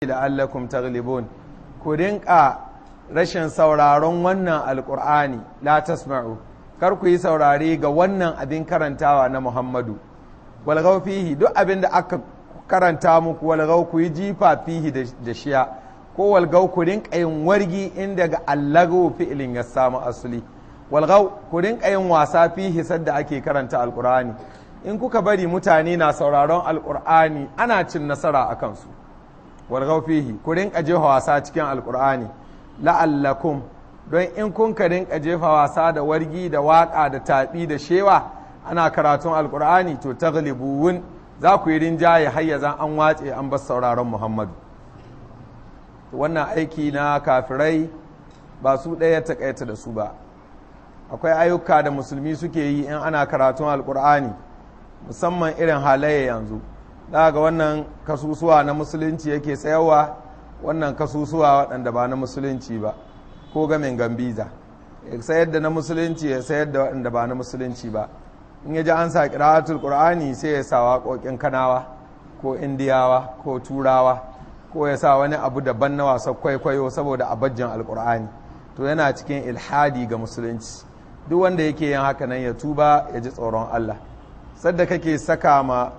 la'allakum taghlibun. Ku rinka rashin sauraron wannan alqur'ani, la tasma'u, kar ku yi saurare ga wannan abin karantawa na Muhammadu. Walghaw fihi, duk abin da aka karanta muku, walghaw, ku yi jifa, fihi, da shiya, ko walghaw, ku rinka yin wargi, inda ga allagu fi'ilin ya samu asali. Walghaw, ku rinka yin wasa, fihi, sadda ake karanta alqur'ani. In kuka bari mutane na sauraron alqur'ani, ana cin nasara a kansu. Walghaw fihi, ku rinka jefa wasa cikin alqur'ani, la'allakum, don in kun ka rinka jefa wasa da wargi da waka da taɓi da shewa ana karatun alkur'ani, to taglibuwun, za ku yi rinjaye hayyazan an wace an bar sauraron Muhammadu. Wannan aiki na kafirai ba su ɗaya takaita da su ba. Akwai ayyuka da musulmi suke yi in ana karatun alkur'ani, musamman irin halayya yanzu. Za ga wannan kasusuwa na musulunci yake sayarwa, wannan kasusuwa waɗanda ba na musulunci ba, ko gamin gambiza, ya sayar da na musulunci, ya sayar da waɗanda ba na musulunci ba. In ya ji an sa ƙira'atul ƙur'ani, sai ya sa waƙoƙin Kanawa ko Indiyawa ko Turawa, ko ya sa wani abu daban na wasan kwaikwayo saboda abajin alƙur'ani. To yana cikin ilhadi ga musulunci. Duk wanda yake yin haka nan ya tuba, ya ji tsoron Allah. Sadda kake saka ma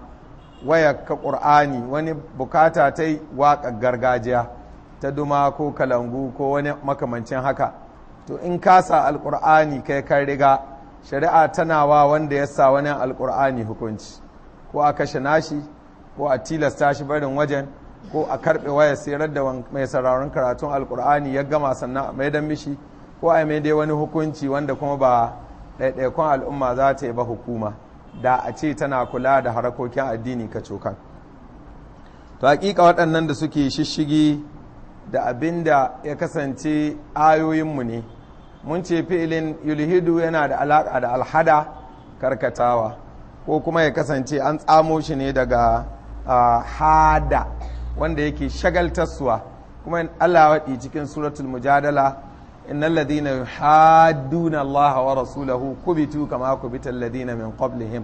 wayar ka ƙur'ani, wani bukata ta yi waƙar gargajiya ta duma ko kalangu ko wani makamancin haka, to in ka sa alƙur'ani, kai kan riga shari'a tana wa wanda ya sa wani alƙur'ani hukunci, ko a kashe nashi, ko a tilasta shi barin wajen, ko a karɓe waya sayar da mai sauraron karatun alƙur'ani ya gama sannan a maidan mishi, ko a mai dai wani hukunci wanda kuma ba ɗaiɗaikun al'umma za ta yi ba, hukuma da a ce tana kula da harakokin addini ka cokan. To hakika waɗannan da suke shishigi da abin da ya kasance ayoyinmu ne, mun ce fi'ilin yulhidu yana da alaƙa da alhada, karkatawa, ko kuma ya kasance an tsamo shi ne daga hada, wanda yake shagaltarsuwa. Kuma Allah waɗi cikin Suratul Mujadala: "Innal ladina yuhadduna Allah wa rasulahu kubitu kama kubita alladhina min qablihim."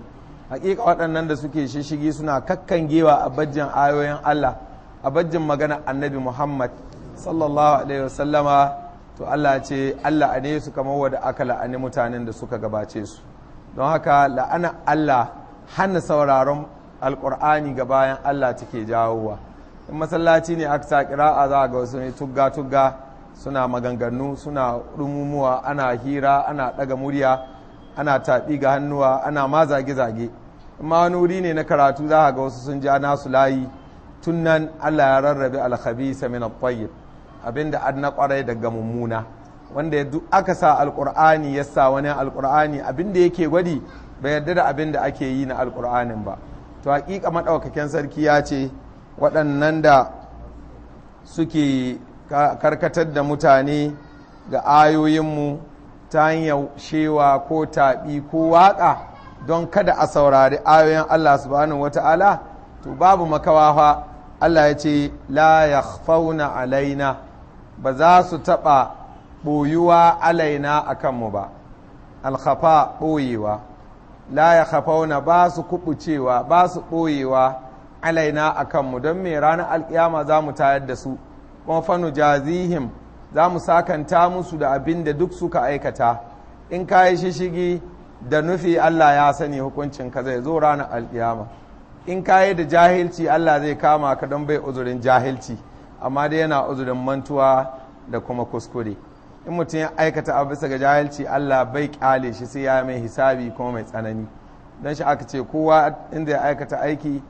Hakika waɗannan da suke shishigi, suna kakkangewa a bajin ayoyin Allah, a bajin magana Annabi Muhammad sallallahu alaihi wasallama, to Allah ce Allah ane su kamar wadda aka la'ani mutanen da suka gabace su. Don haka la'ana Allah hana sauraron alkur'ani ga bayan Allah take jawowa. In masallaci ne aka sa kira'a, za ga wasu ne tugga tugga suna maganganu, suna rumumuwa, ana hira, ana ɗaga murya, ana taɓi ga hannuwa, ana ma zage-zage. In ma wani wuri ne na karatu, za ga wasu sun ja nasu layi. Tun nan Allah ya rarrabe alkhabisa min at-tayyib, abinda an na kwarai daga mummuna. Wanda duk aka sa alqur'ani ya sa wani alqur'ani, abinda yake gwadi bai yarda da abinda ake yi na alqur'anin ba. To hakika Madaukakin Sarki ya ce waɗannan da suke karkatar da mutane ga ayoyinmu ta hanyar shewa ko taɓi ko waƙa don kada a saurari ayoyin Allah subhanahu wata'ala, to babu makawa fa, Allah ya ce la yakhfauna alaina, ba za su taɓa ɓoyuwa, alaina, a kanmu ba. Alkhafa, ɓoyewa. La yakhfauna, ba su kuɓucewa, ba su ɓoyewa, alaina, a kanmu. Don me? Ranar alƙiyama za mu tayar da su, kuma fanu jazihim, za mu sakanta musu da abin da duk suka aikata. In ka yi shishigi da nufi, Allah ya sani, hukuncin ka zai zo ranar alƙiyama. In ka yi da jahilci, Allah zai kama ka, don bai uzurin jahilci, amma dai yana uzurin mantuwa da kuma kuskure. In mutum ya aikata abu bisa ga jahilci, Allah bai kyale shi sai ya mai hisabi kuma mai tsanani. Don shi aka ce kowa inda ya aikata aiki,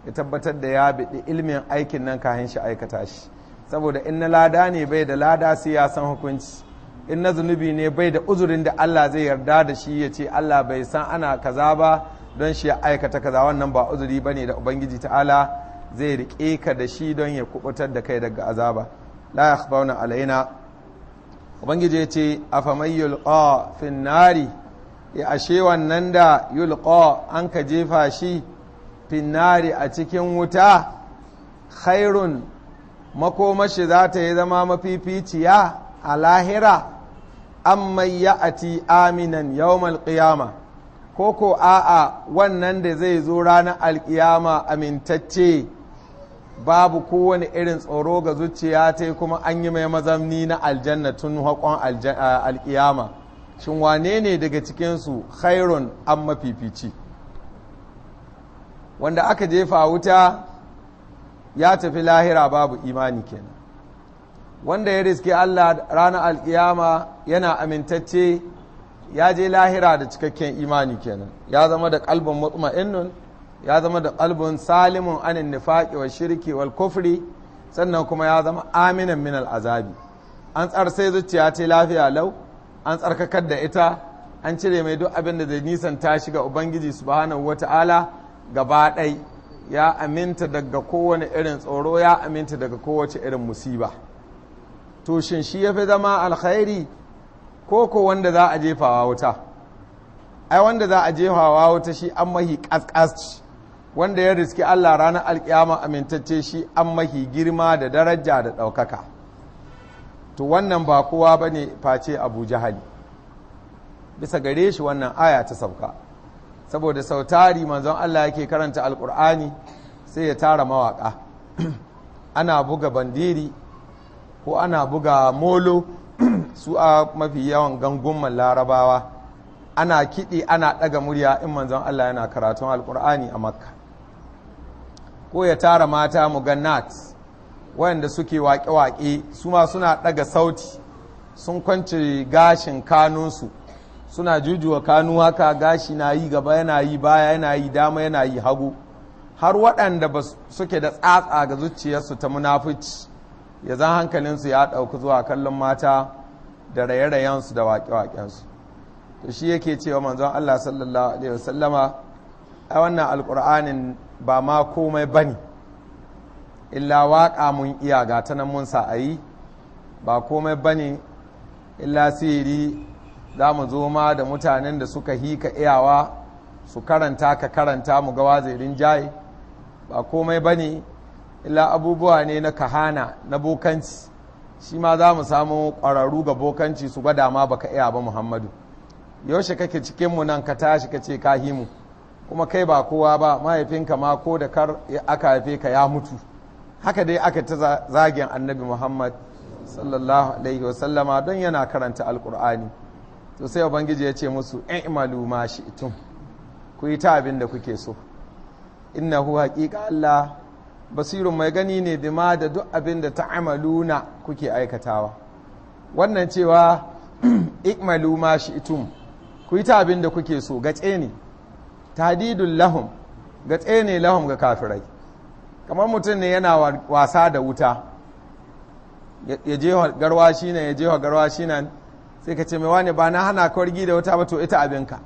ya tabbatar da ya biɗi ilmin aikin nan kahin shi aikata shi, saboda in na lada ne, bai da lada sai ya san hukunci. In na zunubi ne, bai da uzurin da Allah zai yarda da shi, ya ce Allah bai san ana kaza ba don shi ya aikata kaza. Wannan ba uzuri ba ne da Ubangiji ta'ala zai riƙe ka da shi don ya kubutar da kai daga azaba. La yakhfauna alaina. Ubangiji ya ce: afaman yulqa fin nari, ya ashe wannan da yulqa, an ka jefa shi, fin nari, a cikin wuta, khairun, makomashi za ta yi zama mafificiya a lahira, amman ya'ati aminan yawmal qiyama, ko ko a'a, wannan da zai zo ranar alkiyama amintacce Babu kowane irin tsoro ga zuciya ta, kuma an yi mai mazamni na aljanna tun haƙon alƙiyama. Shin wane ne daga cikinsu khairun an mafifici? Wanda aka jefa wuta ya tafi lahira babu imani kenan. Wanda ya riske Allah ranar alƙiyama yana amintacce, ya je lahira da cikakken imani kenan. Ya zama da kalbin mutma'innun, ya zama da kalbin salimun anin nifaqi wa shirki wal kufri, sannan kuma ya zama aminan min azabi. An tsarsai zuciya ta lafiya lau, an tsarkakar da ita, an cire mai duk abin da zai nisanta shi ga Ubangiji subhanahu wata'ala gaba ɗai. Ya aminta daga kowane irin tsoro, ya aminta daga kowace irin musiba. To shin shi ya fi zama alkhairi ko ko wanda za a jefawa wuta? Ai wanda za a jefawa wuta shi an mahi ƙasƙasci. Wanda ya riski Allah ranar alƙiyama amintacce shi an mahi girma da daraja da ɗaukaka. To wannan ba kowa ba ne face Abu Jahali. Bisa gare shi wannan aya ta sauka. Saboda sautari manzon Allah yake karanta alƙur'ani sai ya tara mawaƙa, ana buga bandiri ko ana buga molo, su a mafi yawan gangunman Larabawa, ana kiɗi ana ɗaga murya in manzon Allah yana karatun alƙur'ani a Makka. Ko ya tara mata mugannat wayanda suke waƙe-waƙe, su ma suna ɗaga sauti, sun kwance gashin kanunsu, suna jujuwa kanu haka, gashi na yi gaba yana yi baya, yana yi dama yana yi hagu, har waɗanda ba suke da tsatsa ga zuciyarsu ta munafici, ya zan hankalinsu ya ɗauki zuwa kallon mata da raye-rayensu da waƙe-waƙensu. To shi yake cewa manzon Allah sallallahu alaihi wasallama, ai wannan alƙur'anin ba ma komai bane illa waƙa mun iya, ga ta nan mun sa a yi, ba komai bane illa sihiri. Za mu zo ma da mutanen da suka hika iyawa su karanta ka karanta mu ga wazirin jaye. Ba komai bane illa abubuwa ne na kahana, na bokanci, shi ma za mu samu ƙwararru ga bokanci su gwada ma baka iya ba. Muhammadu, yaushe kake cikin mu nan ka tashi ka ce ka himu, kuma kai ba kowa ba, mahaifinka ma ko da kar aka haife ka ya mutu. Haka dai aka ta zagin Annabi Muhammad sallallahu alaihi wasallama don yana karanta alkur'ani. To sai Ubangiji ya ce musu, i'malu ma shi'tum, ku yi ta abin da kuke so. Innahu, haqiqa Allah, basirun, mai gani ne, bima, da duk abin da ta'amaluna, kuke aikatawa. Wannan cewa i'malu ma shi'tum, ku yi ta abin da kuke so, gace ne, tahdidul lahum, gatse ne, lahum, ga kafirai. Kamar mutum ne yana wasa da wuta, ya je garwashi nan, ya je garwashi nan, sai ka ce mai, "Wani, ba na hana ka wargi da wuta ba? To ita abinka."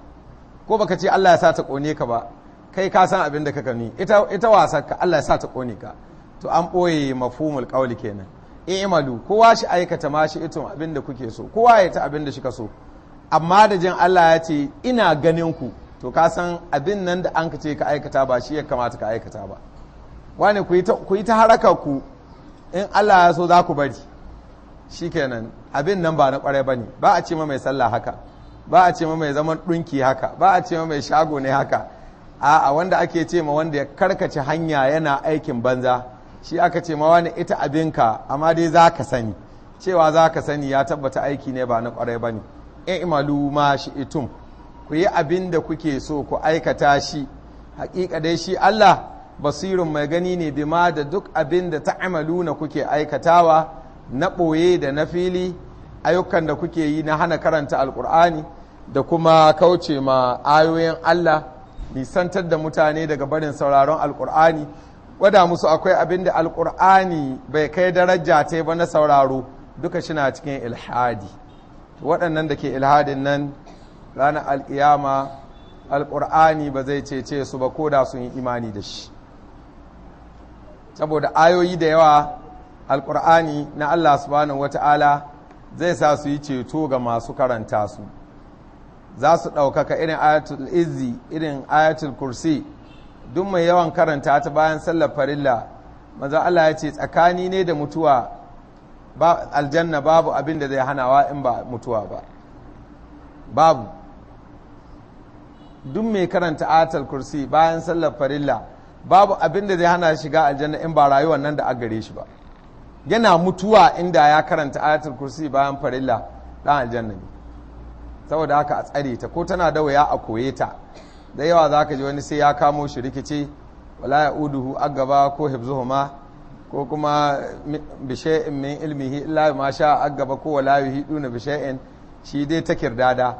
Ko baka ce Allah ya sa ta kone ka ba, kai ka san abin da ka gani. Ita ita wasarka, Allah ya sa ta kone ka. To an ɓoye mafhumul qawli kenan. I'malu, kowa shi aikata, ma shi itum, abin da kuke so, kowa ya ta abin da shi ka so. Amma da jin Allah ya ce ina ganin ku, to ka san abin nan da an ka ce ka aikata ba shi ya kamata ka aikata ba. Wani, ku yi ta harakar ku, in Allah ya so za ku bari. Shikenan, abin nan ba na kwarai ba ne. Ba a ce ma mai sallah haka, ba a ce ma mai zaman ɗunki haka, ba a ce ma mai shago ne haka. A'a, wanda ake ce ma wanda ya karkace hanya yana aikin banza, shi aka ce ma, "Wani, ita abinka, amma dai za ka sani." Cewa za ka sani ya tabbata aiki ne ba na kwarai ba ne. I'malu ma shi'itum, ku yi abin da kuke so ku aikata shi. Hakika dai shi Allah basirun, mai gani ne, bima, da duk abin da ta'amaluna, kuke aikatawa, na ɓoye da na fili, ayyukan da kuke yi na hana karanta alkur'ani da kuma kauce ma ayoyin Allah, nisantar da mutane daga barin sauraron alkur'ani, gwada musu akwai abin da alkur'ani bai kai daraja ta ba na sauraro, duka shina cikin ilhadi. Waɗannan da ke ilhadin nan, ranar alkiyama alkur'ani ba zai cece su ba ko da sun yi imani da shi, saboda ayoyi da yawa alkur'ani na Allah subhanahu wata'ala zai sa su yi ceto ga masu karanta su, za su ɗaukaka, irin ayatul izzi, irin ayatul kursi. Duk mai yawan karanta ta bayan sallar farilla, manzo Allah ya ce tsakani ne da mutuwa ba aljanna babu abin da zai hanawa in ba mutuwa ba, babu. Duk mai karanta ayatul kursi bayan sallar farilla Babu abin da zai hana shiga aljanna in ba rayuwar nan da a gare shi ba. Yana mutuwa inda ya karanta ayatul kursi bayan farilla, dan aljanna ne. Saboda haka a tsare ta, ko tana da waya a koye ta. Da yawa za ka ji wani sai ya kamo shi rikice, wala ya uduhu agaba ko hibzuhuma, ko kuma bishai'in min ilmihi illa ma sha agaba, ko wala yuhiduna bishai'in, shi dai ta kirdada.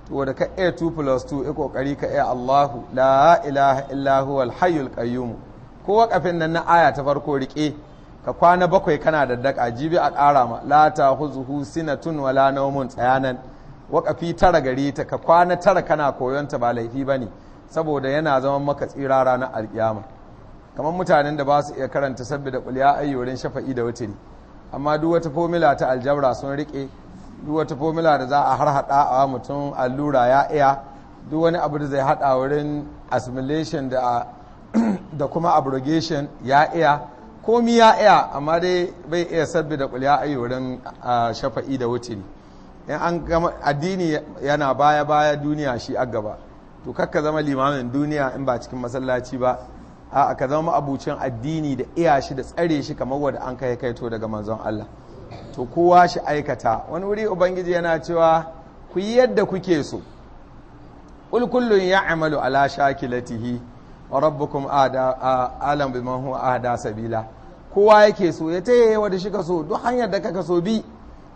To da ka iya 2 plus 2, i kokari ka iya Allahu la ilaha illa huwal hayyul qayyum. Ko wakafin nan na aya ta farko rike, ka kwana 7 kana da daka, jibi a ƙara ma la ta huzuhu sinatun wala nawmun, tsayanan wakafi 9 gare ta, ka kwana 9 kana koyon ta, ba laifi bane, saboda yana zaman maka tsira ranar alkiyama. Kamar mutanen da ba su iya karanta sabbi da qul ya ayyurin shafa'i da wutiri, amma duk wata formula ta aljabra sun rike, duk wata formula da za a harhaɗa a mutum allura ya iya, duk wani abu da zai haɗa wurin assimilation da kuma abrogation ya iya, komi ya iya, amma dai bai iya sabbi da kulya ayi wurin shafa'i da wutiri. In an gama addini yana baya baya, duniya shi a gaba. To kakka zama limamin duniya in ba cikin masallaci ba, a ka zama abucin addini da iya shi da tsare shi kamar wanda an kai kaito daga manzon Allah. To kowa shi aikata. Wani wuri ubangiji yana cewa ku yi yadda kuke so, qul kullun ya'malu ala shakilatihi wa rabbukum alam biman huwa ahda sabila. Kowa yake so ya taye wanda shi ka so, duk hanyar da kaka so bi,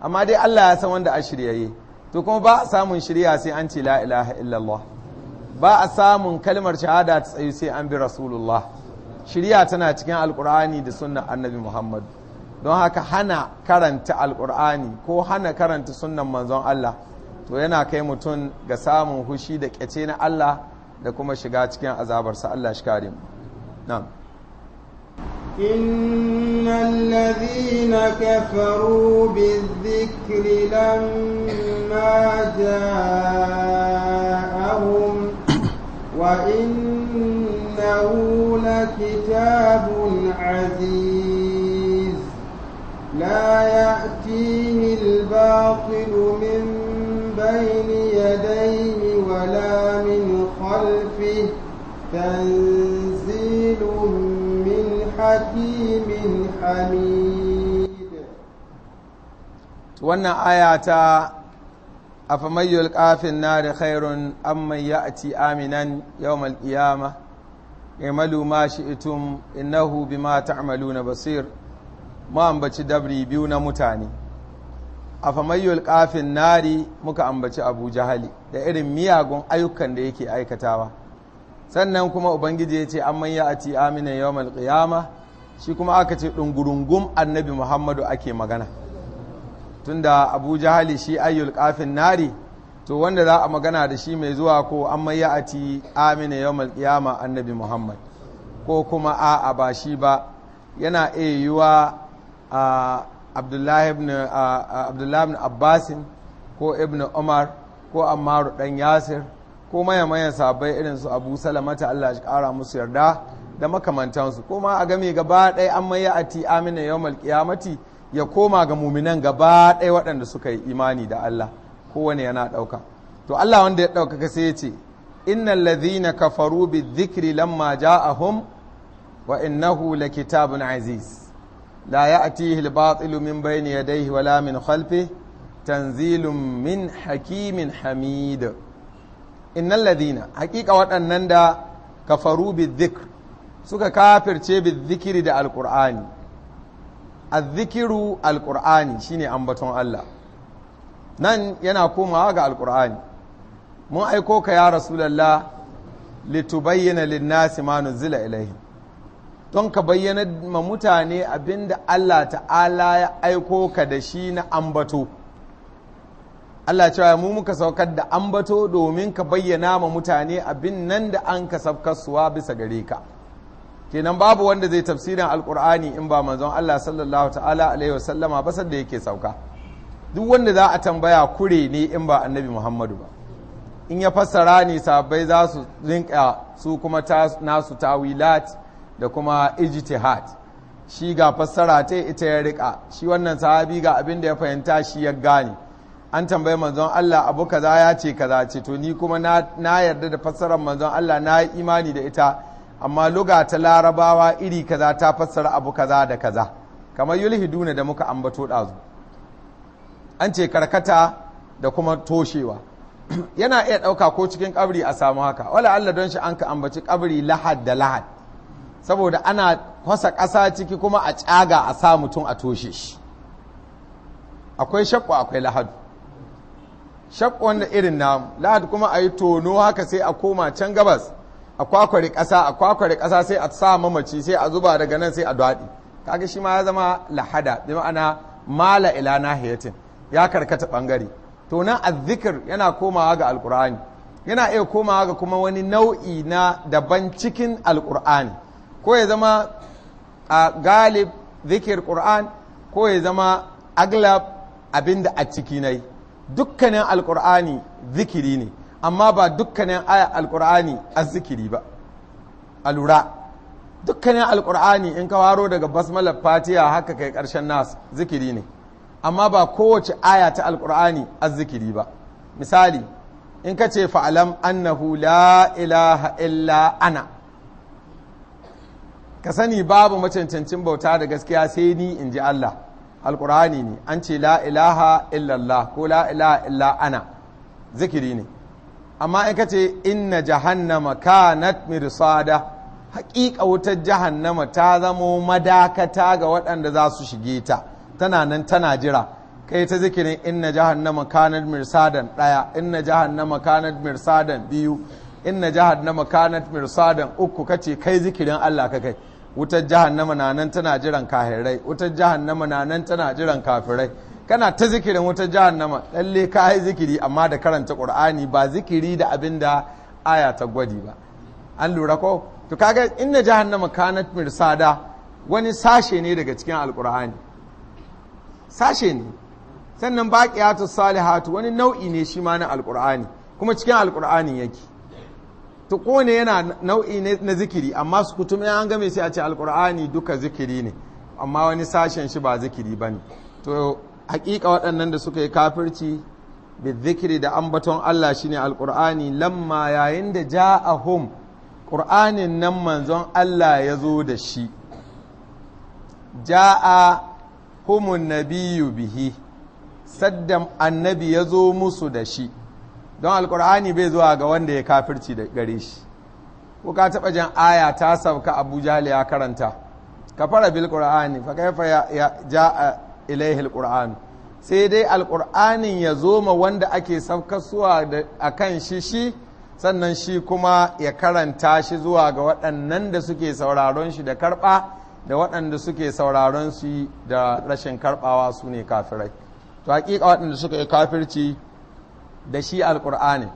amma dai Allah ya san wanda a shiryaye. To kuma ba a samun shirya sai an ce la ilaha illallah, ba a samun kalmar shahada ta tsayu sai an bi rasulullah. Shirya tana cikin alkur'ani da sunnan annabi Muhammad. Don haka hana karanta alkur'ani ko hana karanta sunnan manzon Allah to yana kai mutum ga samun hushi da kyace na Allah da kuma shiga cikin azabarsa. Allah shi kare mu. Na'am. Innal ladhina kafaru bizikri lamma ja'ahum wa innahu lakitabun aziz لا يأتيه الباطل من بين يديه ولا من خلفه تنزيل من حكيم حميد. Wannan aya ta afaman yulqa fin nari khairun amman ya'ti aminan yawmal qiyamah i'malu ma shi'tum innahu bima ta'maluna basir. Mu ambaci dabri biyu na mutane. A famayyul kafin nari muka ambaci Abu Jahali da irin miyagun ayyukan da yake aikatawa. Sannan kuma ubangiji ya ce amman ya ati amina yawmal qiyama, shi kuma aka ce dungurungum annabi Muhammadu ake magana. Tunda Abu Jahali shi ayyul kafin nari, to wanda za a magana da shi mai zuwa ko amman ya ati amina yawmal qiyama annabi Muhammad, ko kuma a'a ba shi ba, yana iya yiwa Abdullahi ibn Abbasin ko ibn Umar ko Ammaru dan Yasir ko mayan sahabbai irin su Abu Salamata, Allah shi kara musu yarda da makamantansu, ko ma a game gaba ɗaya an mai ati amina yawmal qiyamati ya koma ga muminan gaba ɗaya waɗanda suka yi imani da Allah, kowane yana ɗauka. To Allah wanda ya ɗaukaka sai ya ce innal ladhina kafaru bidhikri lamma ja'ahum wa innahu lakitabun aziz la ya'tihi al-batilu min bayni yadayhi wala min khalfihi tanzilun min hakimin hamid. Innal ladhina, haqiqa waɗannan da kafaru bidhikr suka kafirce bidhikri da alqur'ani. Adh-dhikru alqur'ani shine ambaton Allah, nan yana komawa ga alqur'ani. Mun aiko ka ya rasulullah litubayyana lin-nasi ma nuzila ilayhim, don ka bayyana ma mutane abinda Allah ta'ala ya aiko ka da shi na ambato. Allah cewa mu muka saukar da ambato domin ka bayyana ma mutane abin nan da an ka suwa bisa gare ka. Kenan babu wanda zai tafsirin alkur'ani in ba manzon Allah sallallahu ta'ala alaihi wasallama ba sanda yake sauka. Duk wanda za a tambaya kure ne in ba annabi Muhammadu ba. In ya fassara ne sahabbai za su rinka su kuma nasu tawilat da kuma ijtihad. Shi ga fassara ta ita ya rika, shi wannan sahabi ga abin da ya fahimta shi ya gane. An tambayi manzon Allah abu kaza ya ce kaza ce, to ni kuma na yarda da fassarar manzon Allah, na yi imani da ita, Amma luga ta Larabawa iri kaza ta fassara abu kaza da kaza, kamar yulhiduna da muka ambato ɗazu, an ce karkata da kuma toshewa. Yana iya ɗauka ko cikin kabri a samu haka. Wala Allah don shi an ka ambaci kabri lahad da lahad, saboda ana kwasa ƙasa ciki kuma a tsaga a sa mutum a toshe shi. Akwai shakku, akwai lahadu. Shakku wanda irin namu, lahad kuma a yi tono haka sai a koma can gabas a kwakware ƙasa, a kwakware ƙasa sai a sa mamaci, sai a zuba daga nan sai a daɗi. Kaga shi ma ya zama lahada, bi ma'ana mala ila nahiyatin, ya karkata bangare. To nan azzikir yana komawa ga Alkur'ani, yana iya komawa ga kuma wani nau'i na daban cikin Alkur'ani, ko ya zama a galib zikir Qur'an, ko ya zama aglab abinda a ciki nai. Dukkanin Alkur'ani zikiri ne, amma ba dukkanin aya Alkur'ani azzikiri ba. A lura, dukkanin Alkur'ani in ka waro daga basmalar Fatiha haka kai karshen Nas zikiri ne, amma ba kowace aya ta Alkur'ani azzikiri ba. Misali, in ka ce fa'alam annahu la ilaha illa ana, ka sani babu macancancin bauta da gaskiya sai ni, in ji Allah. Alkur'ani ne, an ce la ilaha illallah ko la ilaha illa ana, zikiri ne. Amma in ka ce inna jahannama kanat mirsada, haƙiƙa wutar jahannama ta zamo madakata ga waɗanda za su shige ta, tana nan tana jira. Kai ta zikirin inna jahannama kanat mirsadan ɗaya, inna jahannama kanat mirsadan biyu, inna jahannama kanat mirsadan uku, kace kai zikirin Allah ka kai. Wutar jahannama na nan tana jiran kafirai, wutar jahannama na nan tana jiran kafirai. Kana ta zikirin wutar jahannama, lalle ka yi zikiri, amma da karanta Qur'ani, ba zikiri da abin da aya ta gwadi ba. An lura ko? To kaga inna jahannama kanat mirsada wani sashe ne daga cikin Alqur'ani, sashe ne. Sannan baqiyatu salihatu wani nau'i ne shi ma na Alqur'ani, kuma cikin Alqur'ani yake. To kone yana nau'i ne na zikiri, amma su kutum an game sai a ce Alqur'ani duka zikiri ne, amma wani sashen shi ba zikiri bane. To hakika waɗannan da suka yi kafirci bi zikiri da ambaton Allah shine Alqur'ani, lamma yayin da ja'ahum, Qur'anin nan manzon Allah ya zo da shi, ja'a humun nabiyyu bihi, saddam annabi ya zo musu da shi. Don Alkur'ani bai zuwa ga wanda ya kafirci da gare shi. Ko ka taɓa jan aya ta sauka Abu Jahl ya karanta kafara bil Qur'ani fa kaifa ya jaa ilaihi alquran? Sai dai Alkur'anin ya zo ma wanda ake saukasuwa akan shi shi sannan shi kuma ya karanta shi zuwa ga waɗannan da suke sauraron shi da karɓa, da waɗanda suke sauraron shi da rashin karɓawa, su ne kafirai. To hakika waɗanda suka yi kafirci da shi Alƙur'ani,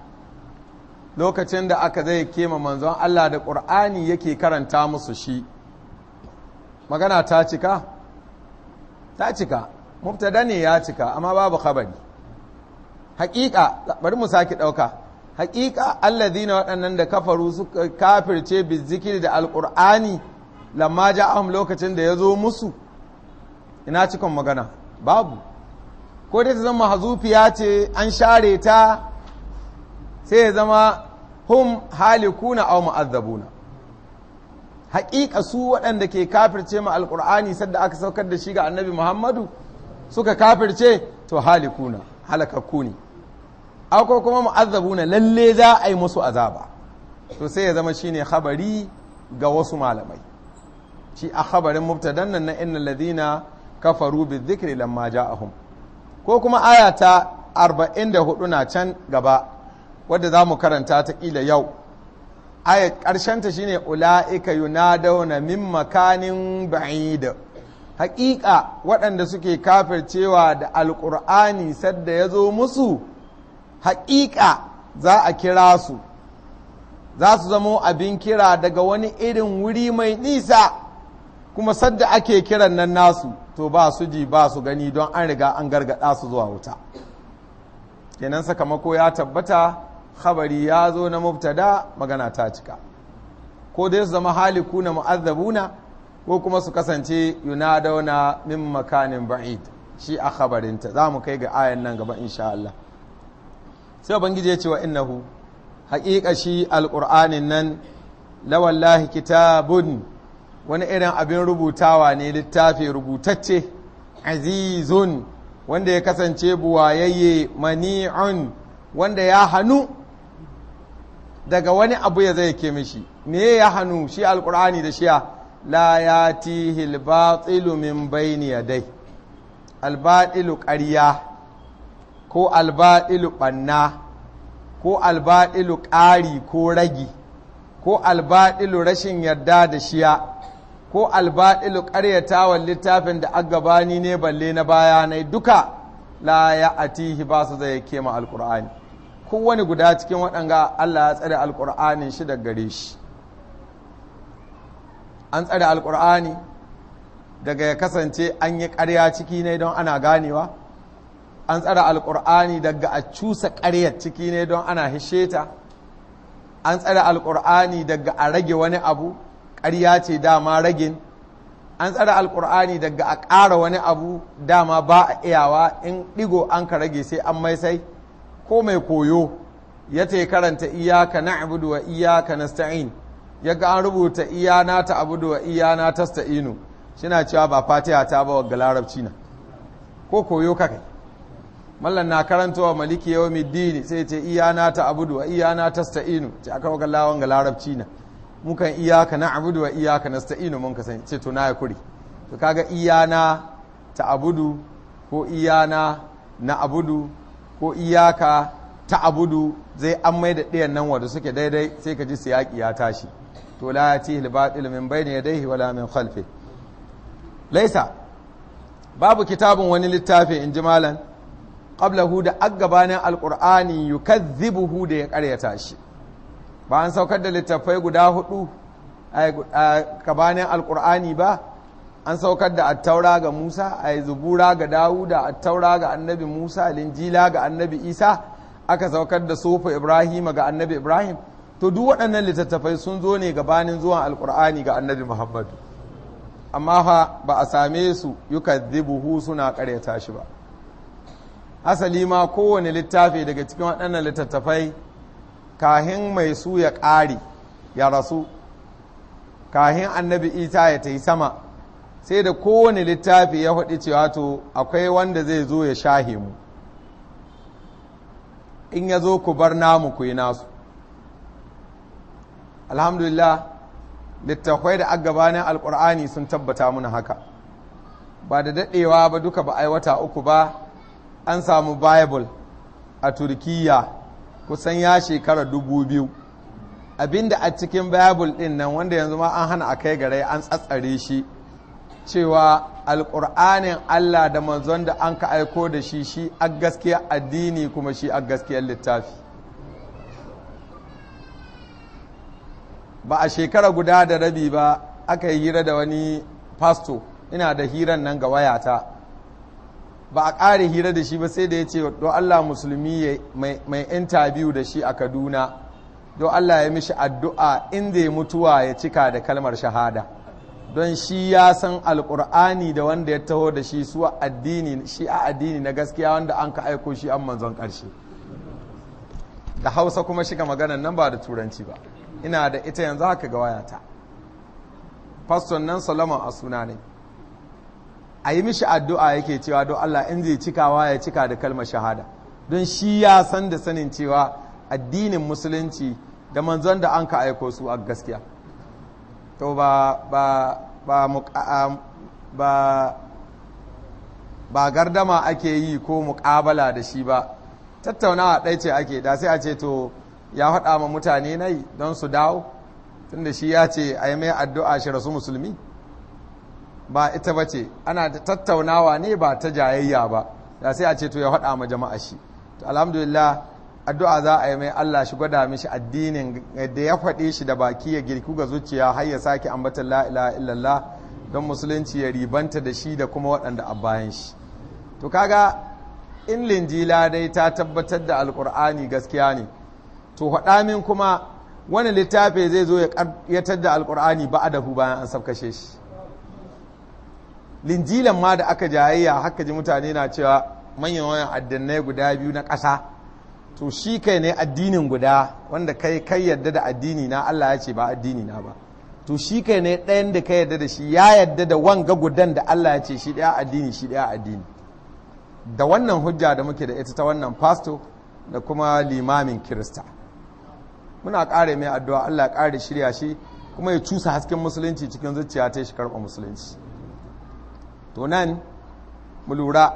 lokacin da aka zai kema manzon Allah da Ƙur'ani yake karanta musu shi, magana ta cika, ta cika, mubtada ne ya cika, amma babu khabari. Hakika bari mu sake ɗauka. Hakika alladhina, waɗannan da kafaru, suka kafirce, bizikiri da Alƙur'ani, lamma ja'ahum, lokacin da ya zo musu. Ina cikon magana? Babu. Ko dai ta zama hazufiya ce, an share ta, sai ya zama hum halikuna aw mu'azzabuna. Haƙiƙa su waɗanda ke kafirce ma Alƙur'ani sadda aka saukar da shi ga Annabi Muhammadu suka kafirce, to halikuna, halakakku ne, ko kuma mu'azzabuna, lalle za a yi musu azaba. To sai ya zama shine khabari ga wasu malamai, shi a khabarin mubtadan nan na innal ladina kafaru bizikri lamma ja'ahum. Ko kuma aya ta 44 na can gaba wadda za mu karanta ta ƙila yau. Aya ƙarshenta shine ula'ika yunadawna min makanin ba'id. Haƙiƙa waɗanda suke kafircewa da Alƙur'ani sadda ya zo musu, haƙiƙa za a kira su, za su zamo abin kira daga wani irin wuri mai nisa, kuma sadda ake kiran nan nasu to ba su ji ba su gani, don an riga an gargada su zuwa wuta. Kenan sakamako ya tabbata, khabari ya zo na mubtada, magana ta cika. Ko dai su zama halikuna mu'azzabuna, ko kuma su kasance yunadawna min makanin ba'id, shi a khabarinta. Za mu kai ga ayan nan gaba insha Allah. Sai Ubangiji ya ce wa innahu, haƙiƙa shi Alƙur'anin nan, La wallahi kitabun, wani irin abin rubutawa ne, littafi rubutacce, azizun, wanda ya kasance buwayayye, mani'un, wanda ya hannu daga wani abu ya zai ke mishi. Me ya hannu shi alkur'ani da shiya? La yatihi albatilu min bayni yadai, albatilu ƙarya, ko albatilu ɓanna, ko albatilu ƙari ko ragi, ko albatilu rashin yarda da shiya, ko albatilu ƙaryatawan littafin da aka gabani ne balle na bayanai, duka la ya atihi, ba su zai kema alkur'ani. Kowane guda cikin waɗanga Allah ya tsare alkur'anin shi da gare shi. An tsare alkur'ani daga ya kasance an yi ƙarya ciki ne don ana ganewa, an tsare alkur'ani daga a cusa ƙaryar ciki ne don ana hisheta, an tsare alkur'ani daga a rage wani abu, ƙarya ce dama ragin, an tsare alkur'ani daga a ƙara wani abu, dama ba a iyawa, in ɗigo an ka rage sai an mai sai. Ko mai koyo ya ta karanta iyaka na'budu wa iyaka nasta'in, ya ga an rubuta iya na ta'budu wa iya na tasta'inu, shina cewa ba fatiha ta ba, wa larabci na ko koyo ka kai. Mallan na karantawa maliki yawmiddin, sai ce iya na ta'budu wa iya na tasta'inu, ce aka wa lawan ga larabci na, mukan iyaka na'budu wa iyaka nasta'inu mun ka sani, ce to na ya kuri. To kaga iya na ta'budu ko iya na na'budu ko iyaka ta'budu, zai an mai da ɗayan nan wanda suke daidai, sai ka ji siyaki ya tashi. To la yatihi al-batil min bayni yadayhi wala min khalfi. Laisa, babu, kitabun, wani littafi, in ji malan, qablahu, da aggabanin alqur'ani, yukazzibuhu, da ya karyata shi. Ba an saukar da littattafai guda hudu gabanin alqur'ani ba? An saukar da attaura ga Musa, ay Zubura ga Dawuda, attaura ga annabi Musa, Linjila ga annabi Isa, aka saukar da Sofa Ibrahim ga annabi Ibrahim. To duk waɗannan littattafai sun zo ne gabanin zuwan alqur'ani ga annabi Muhammadu, amma fa ba a same su yukazzibuhu, suna karyata shi ba. Asali ma kowane littafi daga cikin waɗannan littattafai, kahin mai su ya ƙare ya rasu, kahin annabi Isa ya tafi sama, sai da kowane littafi ya faɗi cewa to akwai wanda zai zo ya shahe mu, in ya zo ku bar namu ku yi nasu. Alhamdulillah, littattafai da gabanin alkur'ani sun tabbata muna haka. Ba da daɗewa ba, duka ba ai wata 3 ba, an samu Bible a Turkiya kusan ya shekara 2000. Abinda a cikin Bible ɗin nan, wanda yanzu ma an hana a kai gare, an tsatsare shi, cewa alkur'anin Allah da manzon da an ka aiko da shi, shi a gaskiya addini kuma shi a gaskiyar littafi. Ba a shekara guda da rabi ba aka yi hira da wani pasto, ina da hiran nan ga wayata. Ba a ƙare hira da shi ba sai da ya ce don Allah musulmi mai interview da shi a Kaduna, don Allah ya mishi addu'a inda ya mutuwa ya cika da kalmar shahada, don shi ya san alƙur'ani da wanda ya taho da shi su addini, shi a addini na gaskiya wanda an ka aiko shi an manzon ƙarshe. Da Hausa kuma shiga maganan nan, ba da Turanci ba. Ina da ita yanzu haka ga wayata. Faston nan Solomon a suna ne. A yi mishi addu'a yake cewa don Allah in zai cikawa ya cika da kalmar shahada, don shi ya san da sanin cewa addinin musulunci da manzon da an ka aiko su a gaskiya. To ba gardama ake yi ko muƙabala da shi ba, tattaunawa ɗai ce ake da, sai a ce to ya faɗa ma mutane nai don su dawo, tunda shi ya ce a yi mai addu'a shi rasu musulmi. Ba ita ba ce, ana tattaunawa ne ba ta jayayya ba. Da sai a ce to ya faɗa ma jama'a shi. To alhamdulillah, addu'a za a yi mai, Allah shi gwada mishi addinin da ya faɗe shi da baki ya girku ga zuciya har ya sake ambatan la ilaha illallah, don musulunci ya ribanta da shi da kuma waɗanda a bayan shi. To kaga in Linjila dai ta tabbatar da alkur'ani gaskiya ne, to faɗa min kuma wani littafi zai zo ya ƙaryatar da alkur'ani ba adahu, bayan an sabkashe shi. Linjilan ma da aka jayayya haka ji mutane na cewa manyan wayan addinai guda biyu na ƙasa To shi kai ne addinin guda wanda kai kai yadda da addini na Allah ya ce ba addini na ba. To shi kai ne ɗayan da kai yadda da shi ya yadda da wanga gudan da Allah ya ce shi ɗaya addini, shi ɗaya addini. Da wannan hujja da muke da ita ta wannan pastor da kuma limamin Kirista, muna ƙare mai addu'a, Allah ya ƙare shirya shi kuma ya cusa hasken musulunci cikin zuciya ta shi karɓa musulunci. To nan mu lura,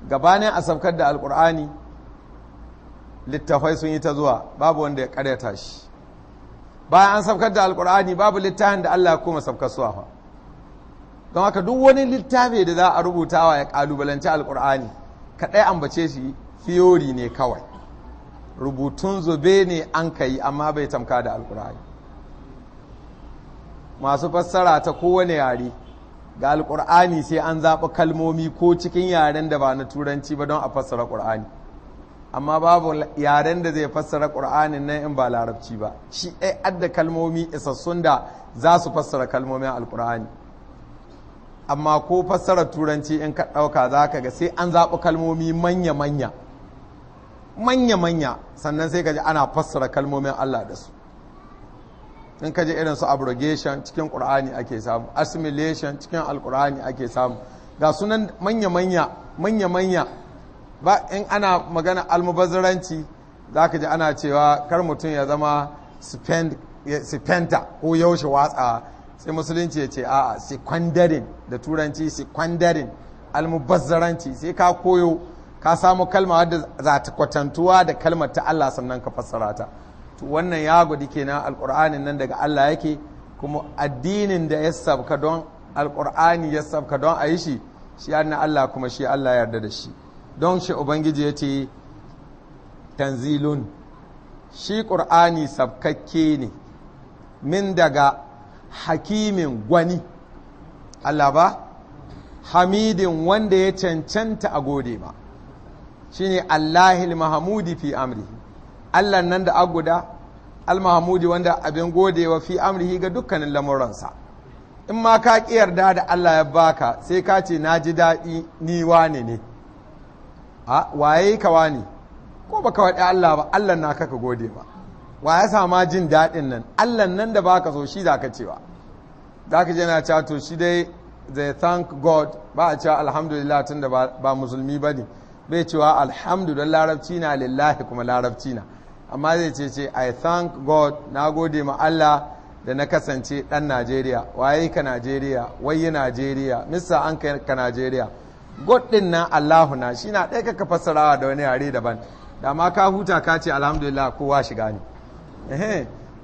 gabanin a saukar da Alƙur'ani littafai sun yi ta zuwa, babu wanda ya karyata shi. Bayan an saukar da Alkur'ani babu littafin da Allah ya koma saukar suwa fa. Don haka duk wani littafi da za a rubutawa ya kalubalanci Alkur'ani, kaɗai ambace shi, theory ne kawai, rubutun zube ne an ka yi, amma bai tamka da Alkur'ani. Masu fassara ta kowane yare ga Alkur'ani sai an zaɓi kalmomi ko cikin yaren da ba na Turanci ba don a fassara Ƙur'ani, amma babu yaren da zai fassara Ƙur'anin nan in ba Larabci ba. Shi ɗai adda kalmomi isassun da za su fassara kalmomin Alƙur'ani. Amma ko fassara Turanci in ka ɗauka, za ka ga sai an zaɓi kalmomi manya-manya manya-manya, sannan sai ka ji ana fassara kalmomin Allah da su. In ka ji irin su abrogation, cikin Ƙur'ani ake samu. Assimilation, cikin Alƙur'ani ake samu. Ga sunan manya-manya manya-manya. Ba in ana magana almubazzaranci, za ka ji ana cewa kar mutum ya zama spender ko yaushe watsa. Sai Musulunci ya ce a'a, squandering da Turanci, squandering, almubazzaranci. Sai ka koyo, ka samu kalma wadda za ta kwatantuwa da kalmar ta Allah, sannan ka fassara ta. To wannan ya gwadi kenan Alƙur'anin nan daga Allah yake, kuma addinin da ya sabka don Alƙur'ani ya sabka don a yi shi, shi na Allah, kuma shi Allah yarda da shi. Don shi Ubangiji ya ce tanzilun, shi Ƙur'ani sabkakke ne min daga hakimin, gwani Allah ba, hamidin, wanda ya cancanta a gode ba, shine Allahil mahamudi fi amrihi. Allah nan da aguda al-mahamudi, wanda abin godewa, fi amrihi, ga dukkanin lamuransa. In ma ka ƙi yarda da Allah ya baka, sai ka ce na ji daɗi, ni wane ne. A waye ka wane? Ko baka waɗi Allah ba, Allah na kaka gode ba. Wa ya sama jin daɗin nan? Allah nan da baka so shi za ka cewa. Za ka je na cewa to shi dai they thank God. Ba a cewa alhamdulillah tun da ba musulmi ba ne. Bai cewa alhamdulillah, Larabci na, lillahi kuma Larabci na, amma zai ce "I thank God", na gode ma Allah da na kasance ɗan Najeriya. Waye ka Najeriya? Waye Najeriya? Misa an kai ka Najeriya? God ɗin nan Allahu na shi na ɗaya kaka fassarawa da wani yare daban. Da ma ka huta ka ce alhamdulillah, kowa shiga ne.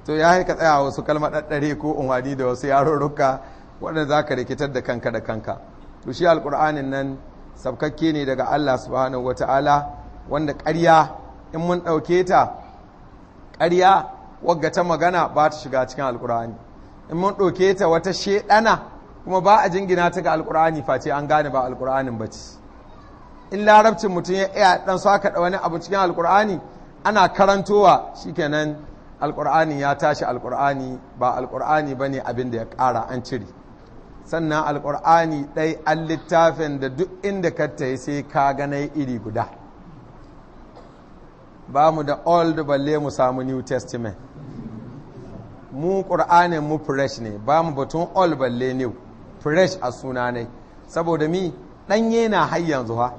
To ya ka tsaya wasu kalmar ɗaɗɗare ko unwani da wasu yarurruka waɗanda za ka rikitar da kanka da kanka. To shi Alƙur'anin nan sabkakke ne daga Allah subhanahu wata'ala, wanda ƙarya in mun ɗauke ta ƙarya wagga ta magana ba ta shiga cikin Alƙur'ani. In mun ɗauke ta wata sheɗana kuma, ba a jingina ta ga Alƙur'ani face an gane ba Alƙur'anin ba ce. In Larabcin mutum ya iya ɗan saka da wani abu cikin Alƙur'ani, ana karantowa shikenan, Alƙur'ani ya tashi Alƙur'ani, ba Alƙur'ani ba ne abin da ya ƙara, an cire. Sannan Alƙur'ani ɗai an littafin da duk inda ka tayi sai ka ganai iri guda. Ba mu da Old balle mu samu New Testament. Mu Ƙur'anin mu fresh ne, ba mu batun old balle new. Fresh a suna ne, saboda mi? Ɗanye na har yanzu ha,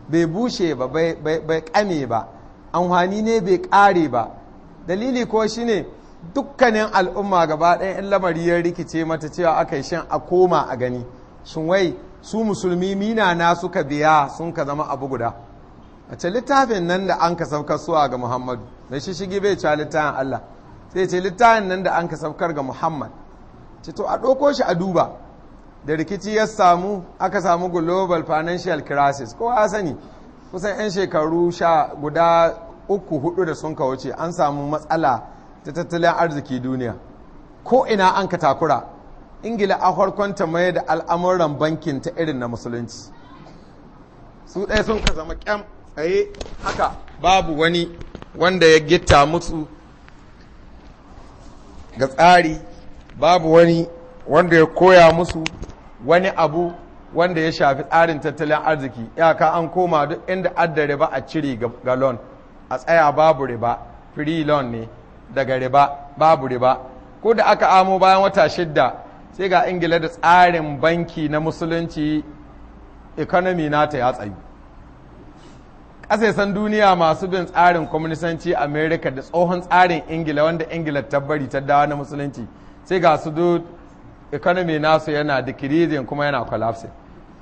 bai bushe ba, bai ƙame ba, amfani ne bai ƙare ba. Dalili ko shine dukkanin al'umma gaba ɗaya in lamari ya rikice mata, cewa aka yi shan a koma a gani, shin wai su Musulmi mina na suka biya sun ka zama abu guda? A ce littafin nan da an ka saukar suwa ga Muhammadu. Mai shishigi bai cewa littafin Allah, sai ce littafin nan da an ka saukar ga Muhammad. Ce to a ɗauko shi a duba. Da rikici ya samu, aka samu global financial crisis, kowa sani, kusan 'yan shekaru sha guda uku hudu da sun ka wuce, an samu matsala ta tattalin arziki duniya, ko ina an ka takura. Ingila a farkon ta mai da al'amuran bankin ta irin na Musulunci. Su ɗaya sun ka zama kyam tsaye haka, babu wani wanda ya gitta musu ga tsari, babu wani wanda ya koya musu wani abu wanda ya shafi tsarin tattalin arziki. Iyaka an koma duk inda addare ba a cire galon. A tsaya babu riba, free loan ne daga riba, babu riba. Ko da aka amo bayan wata 6, sai ga Ingila da tsarin banki na musulunci, economy nata ya tsayu. Ƙasashen duniya masu bin tsarin kwaminisanci, America da tsohon tsarin Ingila wanda Ingila ta bari ta dawo na musulunci, sai ga su duk economy nasu yana decreasing kuma yana collapsing,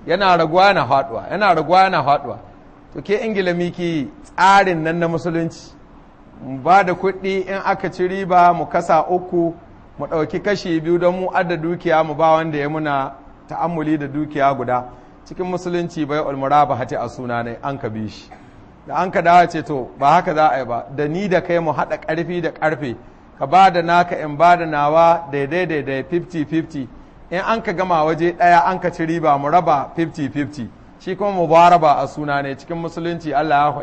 yana raguwa yana faduwa, yana raguwa yana faduwa. To ke Ingila miki tsarin nan na musulunci, mu ba da kuɗi, in aka ci riba mu kasa 3, mu ɗauki kashi 2 don mu adda dukiya, mu ba wanda ya muna ta'ammuli da dukiya guda. Cikin musulunci bai ulmuraba hati a suna ne an ka bi shi. Da an ka dawo ce to ba haka za a yi ba, da ni da kai mu haɗa ƙarfi da ƙarfe, ka ba da naka in ba da nawa daidai daidai, 50-50. In an ka gama waje ɗaya an ka ci riba, mu raba 50-50. Shi kuma mubaraba a suna ne cikin musulunci. Allah